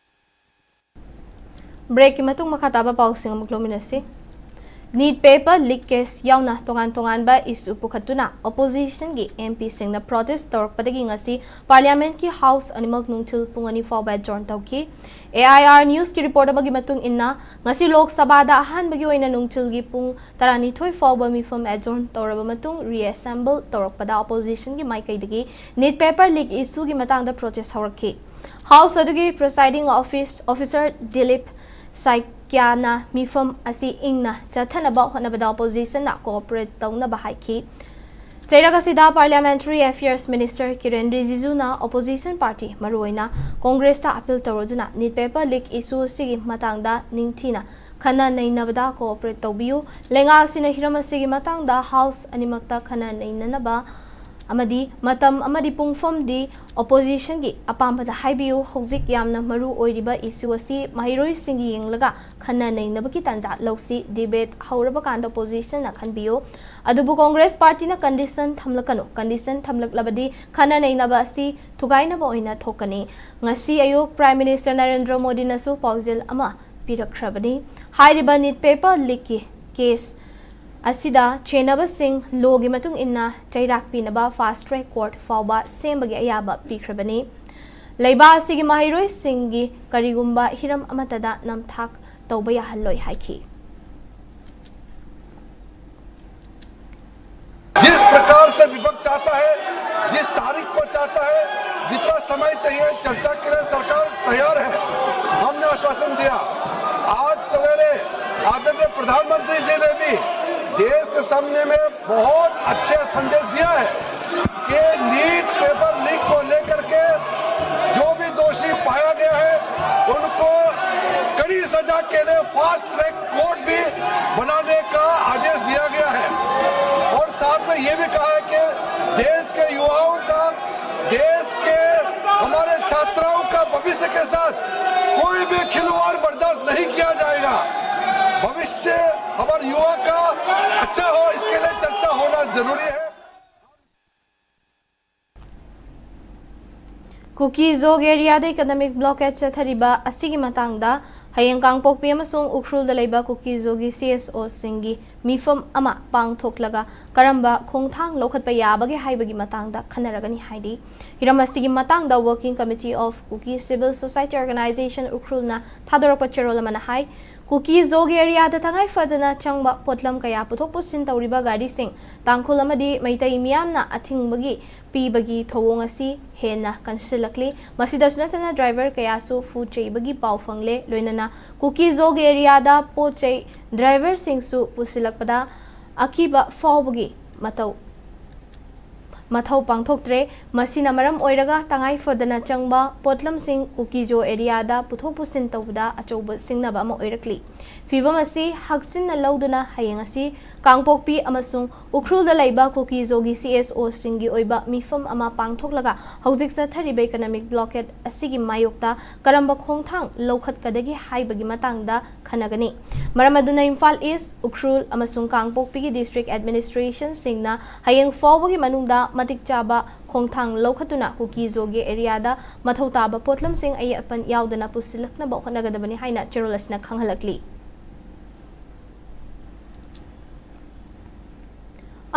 Breakꯀꯤ ꯃꯇꯨꯡ ꯃꯈꯥ ꯇꯥꯕ ꯄꯥꯎꯁꯤꯡ ꯑꯃꯨꯛ ꯂꯧꯃꯤꯟꯅꯁꯤ꯫ NEET paper leak case ꯌꯥꯎꯅ ꯇꯣꯉꯥꯟ ꯇꯣꯉꯥꯟꯕ issue ꯄꯨꯈꯠꯇꯨꯅ oppositionꯒꯤ MPꯁꯤꯡꯅ protest ꯇꯧꯔꯛꯄꯗꯒꯤ ꯉꯁꯤ Parliamentꯀꯤ House ꯑꯅꯤꯃꯛ ꯅꯨꯡꯊꯤꯜ ꯄꯨꯡ ꯑꯅꯤ ꯐꯥꯎꯕ adjourn ꯇꯧꯈꯤ꯫ AIR Newsꯀꯤ report ꯑꯃꯒꯤ ꯃꯇꯨꯡ ꯏꯟꯅ, ꯉꯁꯤ Lok Sabhaꯗ ꯑꯍꯥꯟꯕꯒꯤ ꯑꯣꯏꯅ ꯅꯨꯡꯊꯤꯜꯒꯤ ꯄꯨꯡ ꯇꯔꯥꯅꯤꯊꯣꯏ ꯐꯥꯎꯕ ꯃꯤꯐꯝ adjourn ꯇꯧꯔꯕ ꯃꯇꯨꯡ reassemble ꯇꯧꯔꯛꯄꯗ oppositionꯒꯤ ꯃꯥꯏꯀꯩꯗꯒꯤ NEET paper leak issueꯒꯤ ꯃꯇꯥꯡꯗ protest ꯍꯧꯔꯛꯈꯤ꯫ House ꯑꯗꯨꯒꯤ presiding office officer ꯗꯤꯂꯤꯞ ꯁꯥꯏꯀ꯭ꯌꯥꯅ ꯃꯤꯐꯝ ꯑꯁꯤ ꯏꯪꯅ ꯆꯠꯊꯅꯕ ꯍꯣꯠꯅꯕꯗ oppositionꯅ cooperate ꯇꯧꯅꯕ ꯍꯥꯏꯈꯤ꯫ ꯆꯩꯔꯛ ꯑꯁꯤꯗ Parliamentary Affairs Minister ꯀꯤꯔꯦꯟ ꯔꯤꯖꯤꯖꯨꯅ opposition party, ꯃꯔꯨꯑꯣꯏꯅ Congressꯇ appeal ꯇꯧꯔꯗꯨꯅ NEET paper leak issue ꯑꯁꯤꯒꯤ ꯃꯇꯥꯡꯗ ꯅꯤꯡꯊꯤꯅ ꯈꯟꯅ ꯅꯩꯅꯕꯗ cooperate ꯇꯧꯕꯤꯌꯨ꯫ ꯂꯩꯉꯥꯛ ꯑꯁꯤꯅ ꯍꯤꯔꯝ ꯑꯁꯤꯒꯤ ꯃꯇꯥꯡꯗ House ꯑꯅꯤꯃꯛꯇ ꯈꯟꯅ ꯅꯩꯅꯅꯕ ꯑꯃꯗꯤ ꯃꯇꯝ ꯑꯃꯗꯤ ꯄꯨꯡꯐꯝꯗꯤ oppositionꯒꯤ ꯑꯄꯥꯝꯕꯗ ꯍꯥꯏꯕꯤꯌꯨ꯫ ꯍꯧꯖꯤꯛ ꯌꯥꯝꯅ ꯃꯔꯨ ꯑꯣꯏꯔꯤꯕ issue ꯑꯁꯤ ꯃꯍꯩꯔꯣꯏꯁꯤꯡꯒꯤ ꯌꯦꯡꯂꯒ ꯈꯟꯅ ꯅꯩꯅꯕꯒꯤ ꯇꯥꯟꯖꯥ ꯂꯧꯁꯤ꯫ Debate ꯍꯧꯔꯕ ꯀꯥꯟꯗ oppositionꯅ ꯈꯟꯕꯤꯌꯨ꯫ ꯑꯗꯨꯕꯨ Congress partyꯅ condition ꯊꯝꯂꯛꯀꯅꯨ꯫ Condition ꯊꯝꯂꯛꯂꯕꯗꯤ ꯈꯟꯅ ꯅꯩꯅꯕ ꯑꯁꯤ ꯊꯨꯒꯥꯏꯅꯕ ꯑꯣꯏꯅ ꯊꯣꯛꯀꯅꯤ꯫ ꯉꯁꯤ ꯑꯌꯨꯛ Prime Minister ꯅꯔꯦꯟꯗ꯭ꯔ ꯃꯣꯗꯤꯅꯁꯨ ꯄꯥꯎꯖꯦꯜ ꯑꯃ ꯄꯤꯔꯛꯈ꯭ꯔꯕꯅꯤ꯫ ꯍꯥꯏꯔꯤꯕ NEET paper leakꯀꯤ case ꯑꯁꯤꯗ ꯆꯦꯟꯅꯕꯁꯤꯡ lawꯒꯤ ꯃꯇꯨꯡ ꯏꯟꯅ ꯆꯩꯔꯥꯛ ꯄꯤꯅꯕ fast track court ꯐꯥꯎꯕ ꯁꯦꯝꯕꯒꯤ ꯑꯌꯥꯕ ꯄꯤꯈ꯭ꯔꯕꯅꯤ꯫ ꯂꯩꯕꯥꯛ ꯑꯁꯤꯒꯤ ꯃꯍꯩꯔꯣꯏꯁꯤꯡꯒꯤ ꯀꯔꯤꯒꯨꯝꯕ ꯍꯤꯔꯝ ꯑꯃꯠꯇꯗ ꯅꯝꯊꯥꯛ ꯇꯧꯕ ꯌꯥꯍꯜꯂꯣꯏ ꯍꯥꯏꯈꯤ꯫ जिस प्रकार से विपक्ष चाहता है, जिस तारीख को चाहता है, जितना समय चाहिए चर्चा के लिए सरकार तैयार है। हमने आश्वासन दिया। आज सवेरे आदरणीय प्रधानमंत्री जी ने भी देश के सामने में बहुत अच्छे संदेश दिया है कि NEET paper leak को लेकर के जो भी दोषी पाया गया है उनको कड़ी सजा के लिए fast track court भी बनाने का आदेश दिया गया है। और साथ में ये भी कहा है कि देश के युवाओं का, देश के हमारे छात्राओं का भविष्य के साथ कोई भी खिलवाड़ बर्दाश्त नहीं किया जाएगा। भविष्य हमारे युवा का अच्छा हो, इसके लिए चर्चा होना जरूरी है। ꯀꯨꯀꯤ ꯖꯣꯒꯤ ꯑꯦꯔꯤꯌꯥꯗ economic blockade ꯆꯠꯊꯔꯤꯕ ꯑꯁꯤꯒꯤ ꯃꯇꯥꯡꯗ ꯍꯌꯦꯡ ꯀꯥꯡꯄꯣꯛꯄꯤ ꯑꯃꯁꯨꯡ ꯎꯈ꯭ꯔꯨꯜꯗ ꯂꯩꯕ ꯀꯨꯀꯤ ꯖꯣꯒꯤ CSOꯁꯤꯡꯒꯤ ꯃꯤꯐꯝ ꯑꯃ ꯄꯥꯡꯊꯣꯛꯂꯒ ꯀꯔꯝꯕ ꯈꯣꯡꯊꯥꯡ ꯂꯧꯈꯠꯄ ꯌꯥꯕꯒꯦ ꯍꯥꯏꯕꯒꯤ ꯃꯇꯥꯡꯗ ꯈꯟꯅꯔꯒꯅꯤ ꯍꯥꯏꯔꯤ꯫ ꯍꯤꯔꯝ ꯑꯁꯤꯒꯤ ꯃꯇꯥꯡꯗ Working Committee of Kuki Civil Society Organization ꯎꯈ꯭ꯔꯨꯜꯅ ꯊꯥꯗꯣꯔꯛꯄ ꯆꯦꯔꯣꯜ ꯑꯃꯅ ꯍꯥꯏ, ꯀꯨꯀꯤ ꯖꯣꯒꯤ ꯑꯦꯔꯤꯌꯥꯗ ꯇꯉꯥꯏ ꯐꯗꯅ ꯆꯪꯕ ꯄꯣꯠꯂꯝ ꯀꯌꯥ ꯄꯨꯊꯣꯛ ꯄꯨꯁꯤꯟ ꯇꯧꯔꯤꯕ ꯒꯥꯔꯤꯁꯤꯡ, ꯇꯥꯡꯈꯨꯜ ꯑꯃꯗꯤ ꯃꯩꯇꯩ ꯃꯤꯌꯥꯝꯅ ꯑꯊꯤꯡꯕꯒꯤ ꯄꯤꯕꯒꯤ ꯊꯧꯑꯣꯡ ꯑꯁꯤ ꯍꯦꯟꯅ ꯀꯟꯁꯤꯜꯂꯛꯂꯤ꯫ ꯃꯁꯤꯗꯁꯨ ꯅꯠꯇꯅ driver ꯀꯌꯥꯁꯨ ꯐꯨ ꯆꯩꯕꯒꯤ ꯄꯥꯎ ꯐꯪꯂꯦ꯫ ꯂꯣꯏꯅꯅ ꯀꯨꯀꯤ ꯖꯣꯒꯤ ꯑꯦꯔꯤꯌꯥꯗ ꯄꯣꯠ ꯆꯩ driverꯁꯤꯡꯁꯨ ꯄꯨꯁꯤꯜꯂꯛꯄꯗ ꯑꯀꯤꯕ ꯐꯥꯎꯕꯒꯤ ꯃꯇꯧ ꯃꯊꯧ ꯄꯥꯡꯊꯣꯛꯇ꯭ꯔꯦ꯫ ꯃꯁꯤꯅ ꯃꯔꯝ ꯑꯣꯏꯔꯒ ꯇꯉꯥꯏ ꯐꯗꯅ ꯆꯪꯕ ꯄꯣꯠꯂꯝꯁꯤꯡ ꯀꯨꯀꯤꯖꯣ ꯑꯦꯔꯤꯌꯥꯗ ꯄꯨꯊꯣꯛ ꯄꯨꯁꯤꯟ ꯇꯧꯕꯗ ꯑꯆꯧꯕ ꯁꯤꯡꯅꯕ ꯑꯃ ꯑꯣꯏꯔꯛꯂꯤ꯫ ꯐꯤꯚꯝ ꯑꯁꯤ ꯍꯛꯆꯤꯟꯅ ꯂꯧꯗꯨꯅ ꯍꯌꯦꯡ ꯑꯁꯤ ꯀꯥꯡꯄꯣꯛꯄꯤ ꯑꯃꯁꯨꯡ ꯎꯈ꯭ꯔꯨꯜꯗ ꯂꯩꯕ ꯀꯨꯀꯤꯖꯣꯒꯤ ꯁꯤ ꯑꯦꯁ ꯑꯣꯁꯤꯡꯒꯤ ꯑꯣꯏꯕ ꯃꯤꯐꯝ ꯑꯃ ꯄꯥꯡꯊꯣꯛꯂꯒ ꯍꯧꯖꯤꯛ ꯆꯠꯊꯔꯤꯕ ꯏꯀꯅꯣꯃꯤꯛ ꯕ꯭ꯂꯣꯀꯦꯠ ꯑꯁꯤꯒꯤ ꯃꯥꯌꯣꯛꯇ ꯀꯔꯝꯕ ꯈꯣꯡꯊꯥꯡ ꯂꯧꯈꯠꯀꯗꯒꯦ ꯍꯥꯏꯕꯒꯤ ꯃꯇꯥꯡꯗ ꯈꯟꯅꯒꯅꯤ꯫ ꯃꯔꯝ ꯑꯗꯨꯅ ꯏꯝꯐꯥꯜ ꯏꯁ, ꯎꯈ꯭ꯔꯨꯜ ꯑꯃꯁꯨꯡ ꯀꯥꯡꯄꯣꯛꯄꯤꯒꯤ ꯗꯤꯁꯇ꯭ꯔꯤꯛ ꯑꯦꯗꯃꯤꯅꯤꯁꯇ꯭ꯔꯦꯁꯟꯁꯤꯡꯅ ꯍꯌꯦꯡ ꯐꯥꯎꯕꯒꯤ ꯃꯅꯨꯡꯗ ꯃꯇꯤꯛ ꯆꯥꯕ ꯈꯣꯡꯊꯥꯡ ꯂꯧꯈꯠꯇꯨꯅ ꯀꯨꯀꯤꯖꯣꯒꯤ ꯑꯦꯔꯤꯌꯥꯗ ꯃꯊꯧ ꯇꯥꯕ ꯄꯣꯠꯂꯝꯁꯤꯡ ꯑꯌꯦꯠ ꯑꯄꯟ ꯌꯥꯎꯗꯅ ꯄꯨꯁꯤꯜꯂꯛꯅꯕ ꯍꯣꯠꯅꯒꯗꯕꯅꯤ ꯍꯥꯏꯅ ꯆꯦꯔꯣꯜ ꯑꯁꯤꯅ ꯈꯪꯍꯜꯂꯛꯂꯤ꯫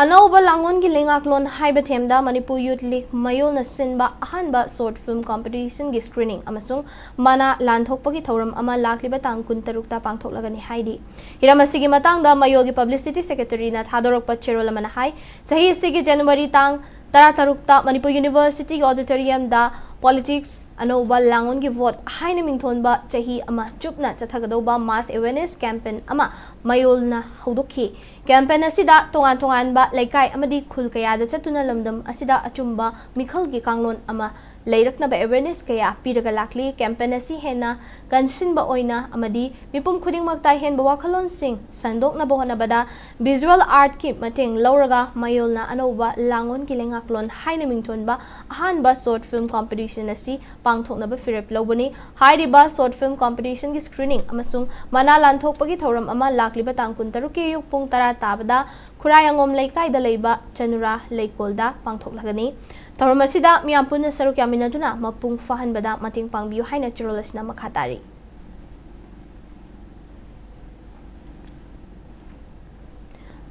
ꯑꯅꯧꯕ ꯂꯥꯡꯑꯣꯟꯒꯤ ꯂꯩꯉꯥꯛꯂꯣꯟ ꯍꯥꯏꯕ ꯊꯦꯝꯗ ꯃꯅꯤꯄꯨꯔ ꯌꯨꯠ ꯂꯤꯒ ꯃꯌꯣꯜꯅ ꯁꯤꯟꯕ ꯑꯍꯥꯟꯕ ꯁꯣꯔꯠ ꯐꯤꯜꯝ ꯀꯝꯄꯤꯇꯤꯁꯟꯒꯤ ꯁ꯭ꯀ꯭ꯔꯤꯅꯤꯡ ꯑꯃꯁꯨꯡ ꯃꯅꯥ ꯂꯥꯟꯊꯣꯛꯄꯒꯤ ꯊꯧꯔꯝ ꯑꯃ ꯂꯥꯛꯂꯤꯕ ꯇꯥꯡ ꯀꯨꯟꯇꯔꯨꯛꯇ ꯄꯥꯡꯊꯣꯛꯂꯒꯅꯤ ꯍꯥꯏꯔꯤ꯫ ꯍꯤꯔꯝ ꯑꯁꯤꯒꯤ ꯃꯇꯥꯡꯗ ꯃꯌꯣꯜꯒꯤ ꯄꯕ꯭ꯂꯤꯁꯤꯇꯤ ꯁꯦꯀ꯭ꯔꯦꯇꯔꯤꯅ ꯊꯥꯗꯣꯔꯛꯄ ꯆꯦꯔꯣꯜ ꯑꯃꯅ ꯍꯥꯏ, ꯆꯍꯤ ꯑꯁꯤꯒꯤ ꯖꯅꯋꯥꯔꯤ ꯇꯥꯡ ꯇꯔꯥꯇꯔꯨꯛꯇ ꯃꯅꯤꯄꯨꯔ ꯌꯨꯅꯤꯚꯔꯁꯤꯇꯤꯒꯤ ꯑꯣꯗꯤꯇꯣꯔꯤꯌꯝꯗ ꯄꯣꯂꯤꯇꯤꯛꯁ, ꯑꯅꯧꯕ ꯂꯥꯡꯑꯣꯟꯒꯤ ꯚꯣꯠ ꯍꯥꯏꯅ ꯃꯤꯡꯊꯣꯟꯕ ꯆꯍꯤ ꯑꯃ ꯆꯨꯞꯅ ꯆꯠꯊꯒꯗꯧꯕ ꯃꯥꯁ ꯑꯦꯋꯦꯔꯅꯦꯁ ꯀꯦꯝꯄꯦꯟ ꯑꯃ ꯃꯌꯣꯜꯅ ꯍꯧꯗꯣꯛꯈꯤ꯫ ꯀꯦꯝꯄꯦꯟ ꯑꯁꯤꯗ ꯇꯣꯉꯥꯟ ꯇꯣꯉꯥꯟꯕ ꯂꯩꯀꯥꯏ ꯑꯃꯗꯤ ꯈꯨꯜ ꯀꯌꯥꯗ ꯆꯠꯇꯨꯅ ꯂꯝꯗꯝ ꯑꯁꯤꯗ ꯑꯆꯨꯝꯕ ꯃꯤꯈꯜꯒꯤ ꯀꯥꯡꯂꯣꯟ ꯑꯃ ꯂꯩꯔꯛꯅꯕ ꯑꯦꯋꯦꯔꯅꯦꯁ ꯀꯌꯥ ꯄꯤꯔꯒ ꯂꯥꯛꯂꯤ꯫ ꯀꯦꯝꯄꯦꯟ ꯑꯁꯤ ꯍꯦꯟꯅ ꯀꯟꯁꯤꯟꯕ ꯑꯣꯏꯅ ꯑꯃꯗꯤ ꯃꯤꯄꯨꯝ ꯈꯨꯗꯤꯡꯃꯛꯇ ꯑꯍꯦꯟꯕ ꯋꯥꯈꯜꯂꯣꯟꯁꯤꯡ ꯁꯟꯗꯣꯛꯅꯕ ꯍꯣꯠꯅꯕꯗ ꯚꯤꯖꯨꯋꯦꯜ ꯑꯥꯔꯠꯀꯤ ꯃꯇꯦꯡ ꯂꯧꯔꯒ ꯃꯌꯣꯜꯅ ꯑꯅꯧꯕ ꯂꯥꯡꯑꯣꯟꯒꯤ ꯂꯩꯉꯥꯛꯂꯣꯟ ꯍꯥꯏꯅ ꯃꯤꯡꯊꯣꯟꯕ ꯑꯍꯥꯟꯕ ꯁꯣꯔꯠ ꯐꯤꯜꯝ ꯀꯝꯄꯤꯇꯤꯁꯟ ꯑꯁꯤ ꯄꯥꯡꯊꯣꯛꯅꯕ ꯐꯤꯔꯦꯞ ꯂꯧꯕꯅꯤ꯫ ꯍꯥꯏꯔꯤꯕ ꯁꯣꯔꯠ ꯐꯤꯜꯝ ꯀꯝꯄꯤꯇꯤꯁꯟꯒꯤ ꯁ꯭ꯀ꯭ꯔꯤꯅꯤꯡ ꯑꯃꯁꯨꯡ ꯃꯅꯥ ꯂꯥꯟꯊꯣꯛꯄꯒꯤ ꯊꯧꯔꯝ ꯑꯃ ꯂꯥꯛꯂꯤꯕ ꯇꯥꯡ ꯀꯨꯟꯇꯔꯨꯛꯀꯤ ꯑꯌꯨꯛ ꯄꯨꯡ ꯇꯔꯥ ꯇꯥꯕꯗ ꯈꯨꯔꯥꯏ ꯑꯉꯣꯝ ꯂꯩꯀꯥꯏꯗ ꯂꯩꯕ ꯆꯅꯨꯔꯥ ꯂꯩꯀꯣꯜꯗ ꯄꯥꯡꯊꯣꯛꯂꯒꯅꯤ꯫ ꯊꯧꯔꯝ ꯑꯁꯤꯗ ꯃꯤꯌꯥꯝ ꯄꯨꯟꯅ ꯁꯔꯨꯛ ꯌꯥꯃꯤꯟꯅꯗꯨꯅ ꯃꯄꯨꯡ ꯐꯥꯍꯟꯕꯗ ꯃꯇꯦꯡ ꯄꯥꯡꯕꯤꯌꯨ ꯍꯥꯏꯅ ꯆꯦꯔꯣꯜ ꯑꯁꯤꯅ ꯃꯈꯥ ꯇꯥꯔꯤ꯫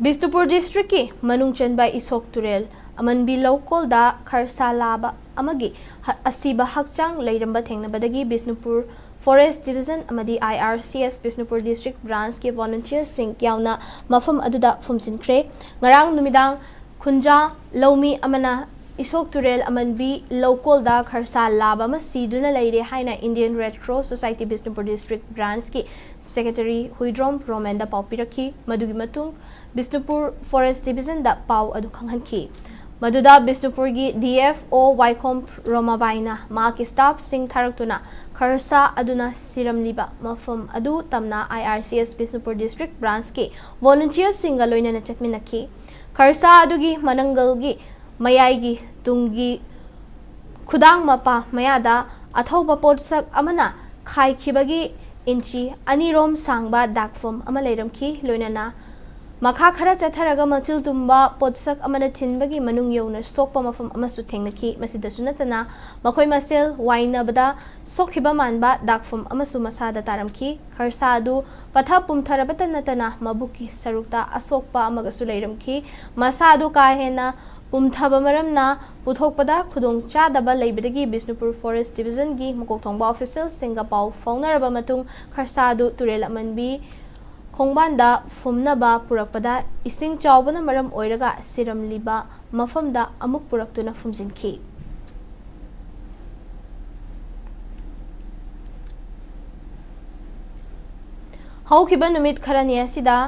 ꯕꯤꯁꯅꯨꯄꯨꯔ ꯗꯤꯁꯇ꯭ꯔꯤꯛꯀꯤ ꯃꯅꯨꯡ ꯆꯟꯕ ꯏꯁꯣꯛ ꯇꯨꯔꯦꯜ ꯑꯃꯟꯕꯤ ꯂꯧꯀꯣꯜꯗ ꯈꯔꯁꯥ ꯂꯥꯕ ꯑꯃꯒꯤ ꯍ-, ꯑꯁꯤꯕ ꯍꯛꯆꯥꯡ ꯂꯩꯔꯝꯕ ꯊꯦꯡꯅꯕꯗꯒꯤ ꯕꯤꯁꯅꯨꯄꯨꯔ ꯐꯣꯔꯦꯁ ꯗꯤꯕꯤꯖꯟ ꯑꯃꯗꯤ ꯑꯥꯏ R C S Bishnupur district ꯕ꯭ꯔꯥꯟꯁꯀꯤ ꯚꯣꯂꯨꯟꯇꯤꯌꯔꯁꯤꯡ ꯌꯥꯎꯅ ꯃꯐꯝ ꯑꯗꯨꯗ ꯐꯨꯝꯖꯤꯟꯈ꯭ꯔꯦ꯫ ꯉꯔꯥꯡ ꯅꯨꯃꯤꯗꯥꯡ ꯈꯨꯟꯖꯥ ꯂꯧꯃꯤ ꯑꯃꯅ ꯏꯁꯣꯛ ꯇꯨꯔꯦꯜ ꯑꯃꯟꯕꯤ ꯂꯧꯀꯣꯜꯗ ꯈꯔꯁꯥ ꯂꯥꯕ ꯑꯃ ꯁꯤꯗꯨꯅ ꯂꯩꯔꯦ ꯍꯥꯏꯅ Indian red cross society Bishnupur district ꯕ꯭ꯔꯥꯟꯁꯀꯤ ꯁꯦꯀ꯭ꯔꯦꯇꯔꯤ ꯍꯨꯏꯗ꯭ꯔꯣꯝ ꯔꯣꯃꯦꯟꯗ ꯄꯥꯎ ꯄꯤꯔꯛꯈꯤ꯫ ꯃꯗꯨꯒꯤ ꯃꯇꯨꯡ ꯕꯤꯁꯅꯨꯄꯨꯔ ꯐꯣꯔꯦꯁ ꯗꯤꯕꯤꯖꯟꯗ ꯄꯥꯎ ꯑꯗꯨ ꯈꯪꯍꯟꯈꯤ꯫ ꯃꯗꯨꯗ ꯕꯤꯁꯅꯨꯄꯨꯔꯒꯤ ꯗꯤ ꯑꯦꯐ ꯑꯣ ꯋꯥꯏꯈꯣꯝ ꯔꯣꯃꯥꯕꯥꯏꯅ ꯃꯍꯥꯛꯀꯤ ꯁ꯭ꯇꯥꯐꯁꯤꯡ ꯊꯥꯔꯛꯇꯨꯅ ꯈꯔꯁꯥ ꯑꯗꯨꯅ ꯁꯤꯔꯝꯂꯤꯕ ꯃꯐꯝ ꯑꯗꯨ ꯇꯝꯅ ꯑꯥꯏ R C S Bishnupur district ꯕ꯭ꯔꯥꯟꯁꯀꯤ ꯚꯣꯂꯨꯟꯇꯤꯌꯔꯁꯤꯡꯒ ꯂꯣꯏꯅꯅ ꯆꯠꯃꯤꯟꯅꯈꯤ꯫ ꯈꯔꯁꯥ ꯑꯗꯨꯒꯤ ꯃꯅꯪꯒꯜꯒꯤ ꯃꯌꯥꯏꯒꯤ ꯇꯨꯡꯒꯤ ꯈꯨꯗꯥꯡ ꯃꯄꯥ ꯃꯌꯥꯗ ꯑꯊꯧꯕ ꯄꯣꯠꯁꯛ ꯑꯃꯅ ꯈꯥꯏꯈꯤꯕꯒꯤ ꯏꯟꯆꯤ ꯑꯅꯤꯔꯣꯝ ꯁꯥꯡꯕ ꯗꯥꯛꯐꯝ ꯑꯃ ꯂꯩꯔꯝꯈꯤ꯫ ꯂꯣꯏꯅꯅ ꯃꯈꯥ ꯈꯔ ꯆꯠꯊꯔꯒ ꯃꯆꯤꯜ ꯇꯨꯝꯕ ꯄꯣꯠꯁꯛ ꯑꯃꯅ ꯊꯤꯟꯕꯒꯤ ꯃꯅꯨꯡ ꯌꯧꯅ ꯁꯣꯛꯄ ꯃꯐꯝ ꯑꯃꯁꯨ ꯊꯦꯡꯅꯈꯤ꯫ ꯃꯁꯤꯗꯁꯨ ꯅꯠꯇꯅ ꯃꯈꯣꯏ ꯃꯁꯦꯜ ꯋꯥꯏꯅꯕꯗ ꯁꯣꯛꯈꯤꯕ ꯃꯥꯟꯕ ꯗꯥꯛꯐꯝ ꯑꯃꯁꯨ ꯃꯁꯥꯗ ꯇꯥꯔꯝꯈꯤ꯫ ꯈꯔꯁꯥ ꯑꯗꯨ ꯄꯠꯊ ꯄꯨꯝꯊꯔꯕꯇ ꯅꯠꯇꯅ ꯃꯕꯨꯛꯀꯤ ꯁꯔꯨꯛꯇ ꯑꯁꯣꯛꯄ ꯑꯃꯒꯁꯨ ꯂꯩꯔꯝꯈꯤ꯫ ꯃꯁꯥ ꯑꯗꯨ ꯀꯥ ꯍꯦꯟꯅ ꯄꯨꯝꯊꯕ ꯃꯔꯝꯅ ꯄꯨꯊꯣꯛꯄꯗ ꯈꯨꯗꯣꯡꯆꯥꯗꯕ ꯂꯩꯕꯗꯒꯤ ꯕꯤꯁꯅꯨꯄꯨꯔ ꯐꯣꯔꯦꯁ ꯗꯤꯕꯤꯖꯟꯒꯤ ꯃꯀꯣꯛ ꯊꯣꯡꯕ ꯑꯣꯐꯤꯁꯤꯌꯦꯜꯁꯤꯡꯒ ꯄꯥꯎ ꯐꯥꯎꯅꯔꯕ ꯃꯇꯨꯡ ꯈꯔꯁꯥ ꯑꯗꯨ ꯇꯨꯔꯦꯜ ꯑꯃꯟꯕꯤ ꯈꯣꯡꯕꯥꯟꯗ ꯐꯨꯝꯅꯕ ꯄꯨꯔꯛꯄꯗ ꯏꯁꯤꯡ ꯆꯥꯎꯕꯅ ꯃꯔꯝ ꯑꯣꯏꯔꯒ ꯁꯤꯔꯝꯂꯤꯕ ꯃꯐꯝꯗ ꯑꯃꯨꯛ ꯄꯨꯔꯛꯇꯨꯅ ꯐꯨꯝꯖꯤꯟꯈꯤ꯫ ꯍꯧꯈꯤꯕ ꯅꯨꯃꯤꯠ ꯈꯔꯅꯤ ꯑꯁꯤꯗ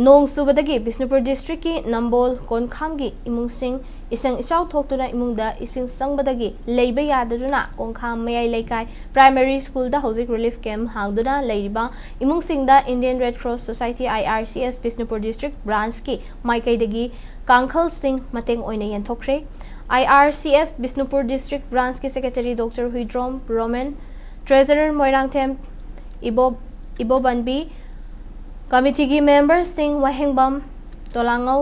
ꯅꯣꯡ ꯆꯨꯕꯗꯒꯤ ꯕꯤꯁꯅꯨꯄꯨꯔ ꯗꯤꯁꯇ꯭ꯔꯤꯛꯀꯤ ꯅꯝꯕꯣꯜ ꯀꯣꯟꯈꯥꯝꯒꯤ ꯏꯃꯨꯡꯁꯤꯡ ꯏꯁꯤꯡ ꯏꯆꯥꯎ ꯊꯣꯛꯇꯨꯅ ꯏꯃꯨꯡꯗ ꯏꯁꯤꯡ ꯆꯪꯕꯗꯒꯤ ꯂꯩꯕ ꯌꯥꯗꯗꯨꯅ ꯀꯣꯟꯈꯥꯝ ꯃꯌꯥꯏ ꯂꯩꯀꯥꯏ ꯄ꯭ꯔꯥꯏꯃꯥꯔꯤ ꯁ꯭ꯀꯨꯜꯗ ꯍꯧꯖꯤꯛ ꯔꯤꯂꯤꯐ ꯀꯦꯝꯞ ꯍꯥꯡꯗꯨꯅ ꯂꯩꯔꯤꯕ ꯏꯃꯨꯡꯁꯤꯡꯗ ꯏꯟꯗꯤꯌꯟ ꯔꯦꯗ ꯀ꯭ꯔꯣꯁ ꯁꯣꯁꯥꯏꯇꯤ, ꯑꯥꯏ R C S, Bishnupur district ꯕ꯭ꯔꯥꯟꯁꯀꯤ ꯃꯥꯏꯀꯩꯗꯒꯤ ꯀꯥꯡꯈꯜꯁꯤꯡ ꯃꯇꯦꯡ ꯑꯣꯏꯅ ꯌꯦꯟꯊꯣꯛꯈ꯭ꯔꯦ꯫ I R C S Bishnupur district ꯕ꯭ꯔꯥꯟꯁꯀꯤ secretary doctor Huidrom Romen, treasurer Moirangthem Ibo-, Ibobanbi, ꯀꯃꯤꯇꯤꯒꯤ ꯃꯦꯝꯕꯔꯁꯤꯡ ꯋꯥꯍꯦꯡꯕꯝ ꯇꯣꯂꯥꯉꯧ,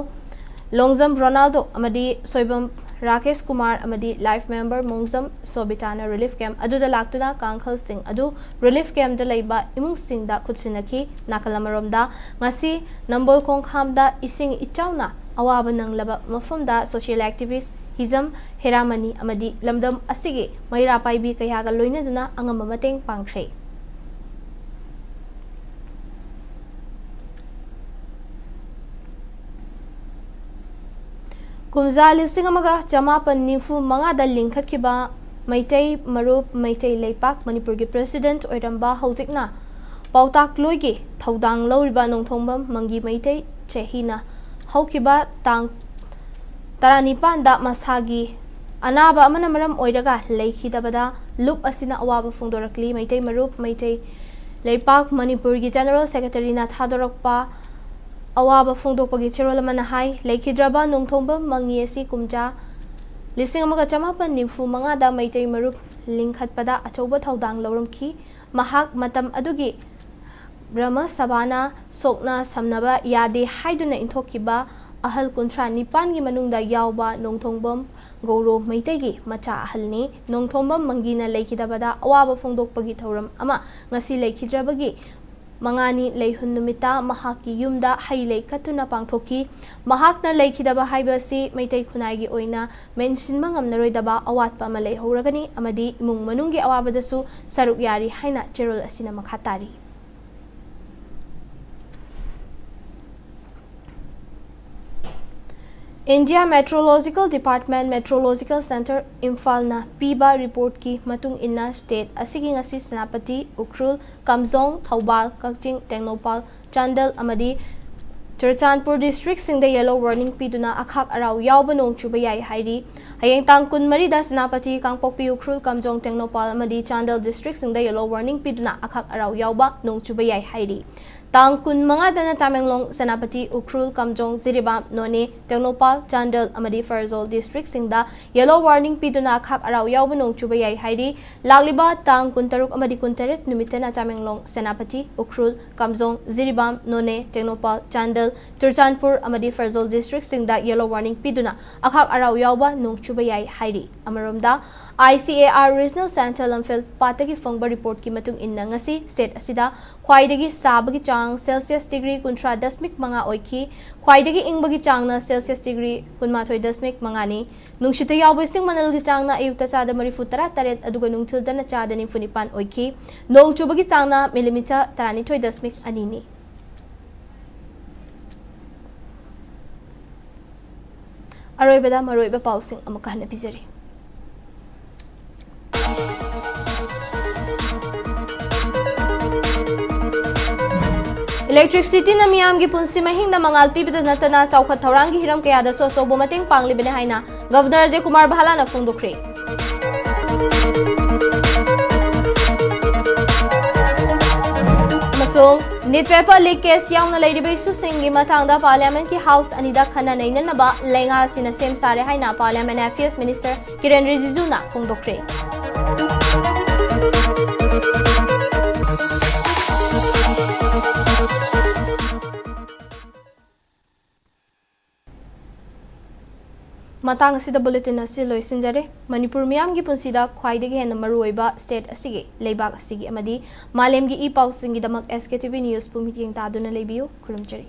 ꯂꯣꯡꯖꯝ ꯔꯣꯅꯥꯜꯗꯣ ꯑꯃꯗꯤ ꯁꯣꯏꯕꯝ ꯔꯥꯀꯦꯁ ꯀꯨꯃꯥꯔ ꯑꯃꯗꯤ ꯂꯥꯏꯐ ꯃꯦꯝꯕꯔ ꯃꯣꯡꯖꯝ ꯁꯣꯕꯤꯇꯥꯅ ꯔꯤꯂꯤꯐ ꯀꯦꯝꯞ ꯑꯗꯨꯗ ꯂꯥꯛꯇꯨꯅ ꯀꯥꯡꯈꯜꯁꯤꯡ ꯑꯗꯨ ꯔꯤꯂꯤꯐ ꯀꯦꯝꯞꯇ ꯂꯩꯕ ꯏꯃꯨꯡꯁꯤꯡꯗ ꯈꯨꯠꯁꯤꯟꯅꯈꯤ꯫ ꯅꯥꯀꯜ ꯑꯃꯔꯣꯝꯗ, ꯉꯁꯤ ꯅꯝꯕꯣꯜ ꯈꯣꯡꯈꯥꯝꯗ ꯏꯁꯤꯡ ꯏꯆꯥꯎꯅ ꯑꯋꯥꯕ ꯅꯪꯂꯕ ꯃꯐꯝꯗ ꯁꯣꯁꯤꯌꯦꯜ ꯑꯦꯛꯇꯤꯚꯤꯁ꯭ꯠ ꯍꯤꯖꯝ ꯍꯦꯔꯥꯃꯅꯤ ꯑꯃꯗꯤ ꯂꯝꯗꯝ ꯑꯁꯤꯒꯤ ꯃꯩꯔꯥ ꯄꯥꯏꯕꯤ ꯀꯌꯥꯒ ꯂꯣꯏꯅꯗꯨꯅ ꯑꯉꯝꯕ ꯃꯇꯦꯡ ꯄꯥꯡꯈ꯭ꯔꯦ꯫ ꯀꯨꯝꯖꯥ ꯂꯤꯁꯤꯡ ꯑꯃꯒ ꯆꯃꯥꯄꯟ ꯅꯤꯐꯨ ꯃꯉꯥꯗ ꯂꯤꯡꯈꯠꯈꯤꯕ ꯃꯩꯇꯩ ꯃꯔꯨꯞ ꯃꯩꯇꯩ ꯂꯩꯄꯥꯛ ꯃꯅꯤꯄꯨꯔꯒꯤ ꯄ꯭ꯔꯦꯁꯤꯗꯦꯟꯠ ꯑꯣꯏꯔꯝꯕ, ꯍꯧꯖꯤꯛꯅ ꯄꯥꯎꯇꯥꯛꯂꯣꯏꯒꯤ ꯊꯧꯗꯥꯡ ꯂꯧꯔꯤꯕ ꯅꯣꯡꯊꯣꯝꯕꯝ ꯃꯪꯒꯤ ꯃꯩꯇꯩ ꯆꯍꯤꯅ ꯍꯧꯈꯤꯕ ꯇꯥꯡ ꯇꯔꯥꯅꯤꯄꯥꯟꯗ ꯃꯁꯥꯒꯤ ꯑꯅꯥꯕ ꯑꯃꯅ ꯃꯔꯝ ꯑꯣꯏꯔꯒ ꯂꯩꯈꯤꯗꯕꯗ ꯂꯨꯞ ꯑꯁꯤꯅ ꯑꯋꯥꯕ ꯐꯣꯡꯗꯣꯔꯛꯂꯤ꯫ ꯃꯩꯇꯩ ꯃꯔꯨꯞ, ꯃꯩꯇꯩ ꯂꯩꯄꯥꯛ ꯃꯅꯤꯄꯨꯔꯒꯤ ꯖꯦꯅꯔꯦꯜ ꯁꯦꯀ꯭ꯔꯦꯇꯔꯤꯅ ꯊꯥꯗꯣꯔꯛꯄ ꯑꯋꯥꯕ ꯐꯣꯡꯗꯣꯛꯄꯒꯤ ꯆꯦꯔꯣꯜ ꯑꯃꯅ ꯍꯥꯏ, ꯂꯩꯈꯤꯗ꯭ꯔꯕ ꯅꯣꯡꯊꯣꯝꯕꯝ ꯃꯪꯒꯤ ꯑꯁꯤ ꯀꯨꯝꯖꯥ ꯂꯤꯁꯤꯡ ꯑꯃꯒ ꯆꯃꯥꯄꯟ ꯅꯤꯐꯨ ꯃꯉꯥꯗ ꯃꯩꯇꯩ ꯃꯔꯨꯞ ꯂꯤꯡꯈꯠꯄꯗ ꯑꯆꯧꯕ ꯊꯧꯗꯥꯡ ꯂꯧꯔꯝꯈꯤ꯫ ꯃꯍꯥꯛ ꯃꯇꯝ ꯑꯗꯨꯒꯤ ꯕ꯭ꯔꯍꯃ ꯁꯚꯥꯅ ꯁꯣꯛꯅ ꯁꯝꯅꯕ ꯌꯥꯗꯦ ꯍꯥꯏꯗꯨꯅ ꯏꯟꯊꯣꯛꯈꯤꯕ ꯑꯍꯜ ꯀꯨꯟꯊ꯭ꯔꯥ ꯅꯤꯄꯥꯟꯒꯤ ꯃꯅꯨꯡꯗ ꯌꯥꯎꯕ ꯅꯣꯡꯊꯣꯡꯕꯝ ꯒꯧꯔꯣ ꯃꯩꯇꯩꯒꯤ ꯃꯆꯥ ꯑꯍꯜꯅꯤ꯫ ꯅꯣꯡꯊꯣꯡꯕꯝ ꯃꯪꯒꯤꯅ ꯂꯩꯈꯤꯗꯕꯗ ꯑꯋꯥꯕ ꯐꯣꯡꯗꯣꯛꯄꯒꯤ ꯊꯧꯔꯝ ꯑꯃ ꯉꯁꯤ ꯂꯩꯈꯤꯗ꯭ꯔꯕꯒꯤ ꯃꯉꯥꯅꯤ ꯂꯩꯍꯨꯟ ꯅꯨꯃꯤꯠꯇ ꯃꯍꯥꯛꯀꯤ ꯌꯨꯝꯗ ꯍꯩ ꯂꯩ ꯀꯠꯇꯨꯅ ꯄꯥꯡꯊꯣꯛꯈꯤ꯫ ꯃꯍꯥꯛꯅ ꯂꯩꯈꯤꯗꯕ ꯍꯥꯏꯕ ꯑꯁꯤ ꯃꯩꯇꯩ ꯈꯨꯟꯅꯥꯏꯒꯤ ꯑꯣꯏꯅ ꯃꯦꯟꯁꯤꯟꯕ ꯉꯝꯂꯔꯣꯏꯗꯕ ꯑꯋꯥꯠꯄ ꯑꯃ ꯂꯩꯍꯧꯔꯒꯅꯤ ꯑꯃꯗꯤ ꯏꯃꯨꯡ ꯃꯅꯨꯡꯒꯤ ꯑꯋꯥꯕꯗꯁꯨ ꯁꯔꯨꯛ ꯌꯥꯔꯤ ꯍꯥꯏꯅ ꯆꯦꯔꯣꯜ ꯑꯁꯤꯅ ꯃꯈꯥ ꯇꯥꯔꯤ꯫ India Meteorological Department Meteorological Centre ꯏꯝꯐꯥꯜꯅ ꯄꯤꯕ ꯔꯤꯄꯣꯔꯠꯀꯤ ꯃꯇꯨꯡ ꯏꯟꯅ ꯁ꯭ꯇꯦꯠ ꯑꯁꯤꯒꯤ ꯉꯁꯤ ꯁꯦꯅꯥꯄꯇꯤ, ꯎꯈ꯭ꯔꯨꯜ, ꯀꯥꯝꯖꯣꯡ, ꯊꯧꯕꯥꯜ, ꯀꯛꯆꯤꯡ, ꯇꯦꯡꯅꯧꯄꯥꯜ, ꯆꯥꯟꯗꯦꯜ ꯑꯃꯗꯤ ꯆꯨꯔꯆꯥꯟꯄꯨꯔ ꯗꯤꯁꯇ꯭ꯔꯤꯛꯁꯤꯡꯗ ꯌꯦꯂꯣ ꯋꯥꯔꯅꯤꯡ ꯄꯤꯗꯨꯅ ꯑꯈꯥꯛ ꯑꯔꯥꯎ ꯌꯥꯎꯕ ꯅꯣꯡ ꯆꯨꯕ ꯌꯥꯏ ꯍꯥꯏꯔꯤ꯫ ꯍꯌꯦꯡ ꯇꯥꯡ ꯀꯨꯟꯃꯔꯤꯗ ꯁꯦꯅꯥꯄꯇꯤ, ꯀꯥꯡꯄꯣꯛꯄꯤ, ꯎꯈ꯭ꯔꯨꯜ, ꯀꯥꯝꯖꯣꯡ, ꯇꯦꯡꯅꯧꯄꯥꯜ ꯑꯃꯗꯤ ꯆꯥꯟꯗꯦꯜ ꯗꯤꯁꯇ꯭ꯔꯤꯛꯁꯤꯡꯗ ꯌꯦꯂꯣ ꯋꯥꯔꯅꯤꯡ ꯄꯤꯗꯨꯅ ꯑꯈꯥꯛ ꯑꯔꯥꯎ ꯌꯥꯎꯕ ꯅꯣꯡ ꯆꯨꯕ ꯌꯥꯏ ꯍꯥꯏꯔꯤ꯫ ꯇꯥꯡ ꯀꯨꯟꯃꯉꯥꯗꯅ ꯇꯃꯦꯡꯂꯣꯡ, ꯁꯦꯅꯥꯄꯇꯤ, ꯎꯈ꯭ꯔꯨꯜ, ꯀꯥꯝꯖꯣꯡ, ꯖꯤꯔꯤꯕꯥꯝ, ꯅꯣꯅꯦ, ꯇꯦꯡꯅꯧꯄꯥꯜ, ꯆꯥꯟꯗꯦꯜ ꯑꯃꯗꯤ ꯐꯦꯔꯖꯣꯜ ꯗꯤꯁꯇ꯭ꯔꯤꯛꯁꯤꯡꯗ ꯌꯦꯂꯣ ꯋꯥꯔꯅꯤꯡ ꯄꯤꯗꯨꯅ ꯑꯈꯥꯛ ꯑꯔꯥꯎ ꯌꯥꯎꯕ ꯅꯣꯡ ꯆꯨꯕ ꯌꯥꯏ ꯍꯥꯏꯔꯤ꯫ ꯂꯥꯛꯂꯤꯕ ꯇꯥꯡ ꯀꯨꯟꯇꯔꯨꯛ ꯑꯃꯗꯤ ꯀꯨꯟꯇꯔꯦꯠ ꯅꯨꯃꯤꯠꯇꯅ ꯇꯃꯦꯡꯂꯣꯡ, ꯁꯦꯅꯥꯄꯇꯤ, ꯎꯈ꯭ꯔꯨꯜ, ꯀꯥꯝꯖꯣꯡ, ꯖꯤꯔꯤꯕꯥꯝ, ꯅꯣꯅꯦ, ꯇꯦꯡꯅꯧꯄꯥꯜ, ꯆꯥꯟꯗꯦꯜ, ꯆꯨꯔꯆꯥꯟꯄꯨꯔ ꯑꯃꯗꯤ ꯐꯦꯔꯖꯣꯜ ꯗꯤꯁꯇ꯭ꯔꯤꯛꯁꯤꯡꯗ ꯌꯦꯂꯣ ꯋꯥꯔꯅꯤꯡ ꯄꯤꯗꯨꯅ ꯑꯈꯥꯛ ꯑꯔꯥꯎ ꯌꯥꯎꯕ ꯅꯣꯡ ꯆꯨꯕ ꯌꯥꯏ ꯍꯥꯏꯔꯤ꯫ ꯑꯃꯔꯣꯝꯗ, I C A R Regional Centre ꯂꯝꯐꯦꯜ ꯄꯥꯠꯇꯒꯤ ꯐꯪꯕ ꯔꯤꯄꯣꯔꯠꯀꯤ ꯃꯇꯨꯡ ꯏꯟꯅ ꯉꯁꯤ ꯁ꯭ꯇꯦꯠ ꯑꯁꯤꯗ ꯈ꯭ꯋꯥꯏꯗꯒꯤ ꯁꯥꯕꯒꯤ ꯆꯥꯡ ꯁꯦꯜꯁꯤꯌꯁ ꯗꯤꯒ꯭ꯔꯤ ꯀꯨꯟꯊ꯭ꯔꯥ ꯗꯁꯃꯤꯛ ꯃꯉꯥ ꯑꯣꯏꯈꯤ꯫ ꯈ꯭ꯋꯥꯏꯗꯒꯤ ꯏꯪꯕꯒꯤ ꯆꯥꯡꯅ ꯁꯦꯜꯁꯤꯌꯁ ꯗꯤꯒ꯭ꯔꯤ ꯀꯨꯟꯃꯥꯊꯣꯏ ꯗꯁꯃꯤꯛ ꯃꯉꯥꯅꯤ꯫ ꯅꯨꯡꯁꯤꯠꯇ ꯌꯥꯎꯕ ꯏꯁꯤꯡ ꯃꯅꯜꯒꯤ ꯆꯥꯡꯅ ꯑꯌꯨꯛꯇ ꯆꯥꯗ ꯃꯔꯤꯐꯨ ꯇꯔꯥ ꯇꯔꯦꯠ ꯑꯗꯨꯒ ꯅꯨꯡꯊꯤꯜꯗꯅ ꯆꯥꯗ ꯅꯤꯐꯨ ꯅꯤꯄꯥꯟ ꯑꯣꯏꯈꯤ꯫ ꯅꯣꯡ ꯆꯨꯕꯒꯤ ꯆꯥꯡꯅ ꯃꯤꯂꯤꯃꯤꯇꯔ ꯇꯔꯥꯅꯤꯊꯣꯏ ꯗꯁꯃꯤꯛ ꯑꯅꯤꯅꯤ꯫ ꯑꯔꯣꯏꯕꯗ ꯃꯔꯨꯑꯣꯏꯕ ꯄꯥꯎꯁꯤꯡ ꯑꯃꯨꯛꯀ ꯍꯟꯅ ꯄꯤꯖꯔꯤ꯫ Electricityꯅ ꯃꯤꯌꯥꯝꯒꯤ ꯄꯨꯟꯁꯤ ꯃꯍꯤꯡꯗ ꯃꯉꯥꯜ ꯄꯤꯕꯗ ꯅꯠꯇꯅ ꯆꯥꯎꯈꯠ ꯊꯧꯔꯥꯡꯒꯤ ꯍꯤꯔꯝ ꯀꯌꯥꯗꯁꯨ ꯑꯆꯧꯕ ꯃꯇꯦꯡ ꯄꯥꯡꯂꯤꯕꯅꯤ ꯍꯥꯏꯅ Governor ꯑꯖꯌ ꯀꯨꯃꯥꯔ ꯚꯥꯂꯥꯅ ꯐꯣꯡꯗꯣꯛꯈ꯭ꯔꯦ꯫ ꯑꯃꯁꯨꯡ NEET paper leak case ꯌꯥꯎꯅ ꯂꯩꯔꯤꯕ issueꯁꯤꯡꯒꯤ ꯃꯇꯥꯡꯗ Parliamentꯀꯤ House ꯑꯅꯤꯗ ꯈꯟꯅ ꯅꯩꯅꯅꯕ ꯂꯩꯉꯥꯛ ꯑꯁꯤꯅ ꯁꯦꯝ ꯁꯥꯔꯦ ꯍꯥꯏꯅ Parliament Affairs Minister ꯀꯤꯔꯦꯟ ꯔꯤꯖꯤꯖꯨꯅ ꯐꯣꯡꯗꯣꯛꯈ꯭ꯔꯦ꯫ ꯃꯇꯥꯡ ꯑꯁꯤꯗ bulletin ꯑꯁꯤ ꯂꯣꯏꯁꯤꯟꯖꯔꯦ꯫ ꯃꯅꯤꯄꯨꯔ ꯃꯤꯌꯥꯝꯒꯤ ꯄꯨꯟꯁꯤꯗ ꯈ꯭ꯋꯥꯏꯗꯒꯤ ꯍꯦꯟꯅ ꯃꯔꯨꯑꯣꯏꯕ state ꯑꯁꯤꯒꯤ, ꯂꯩꯕꯥꯛ ꯑꯁꯤꯒꯤ ꯑꯃꯗꯤ ꯃꯥꯂꯦꯝꯒꯤ ꯏ ꯄꯥꯎꯁꯤꯡꯒꯤꯗꯃꯛ SKTV Newsꯄꯨ ꯃꯤꯠꯌꯦꯡ ꯇꯥꯗꯨꯅ ꯂꯩꯕꯤꯌꯨ꯫ ꯈꯨꯔꯨꯝꯖꯔꯤ꯫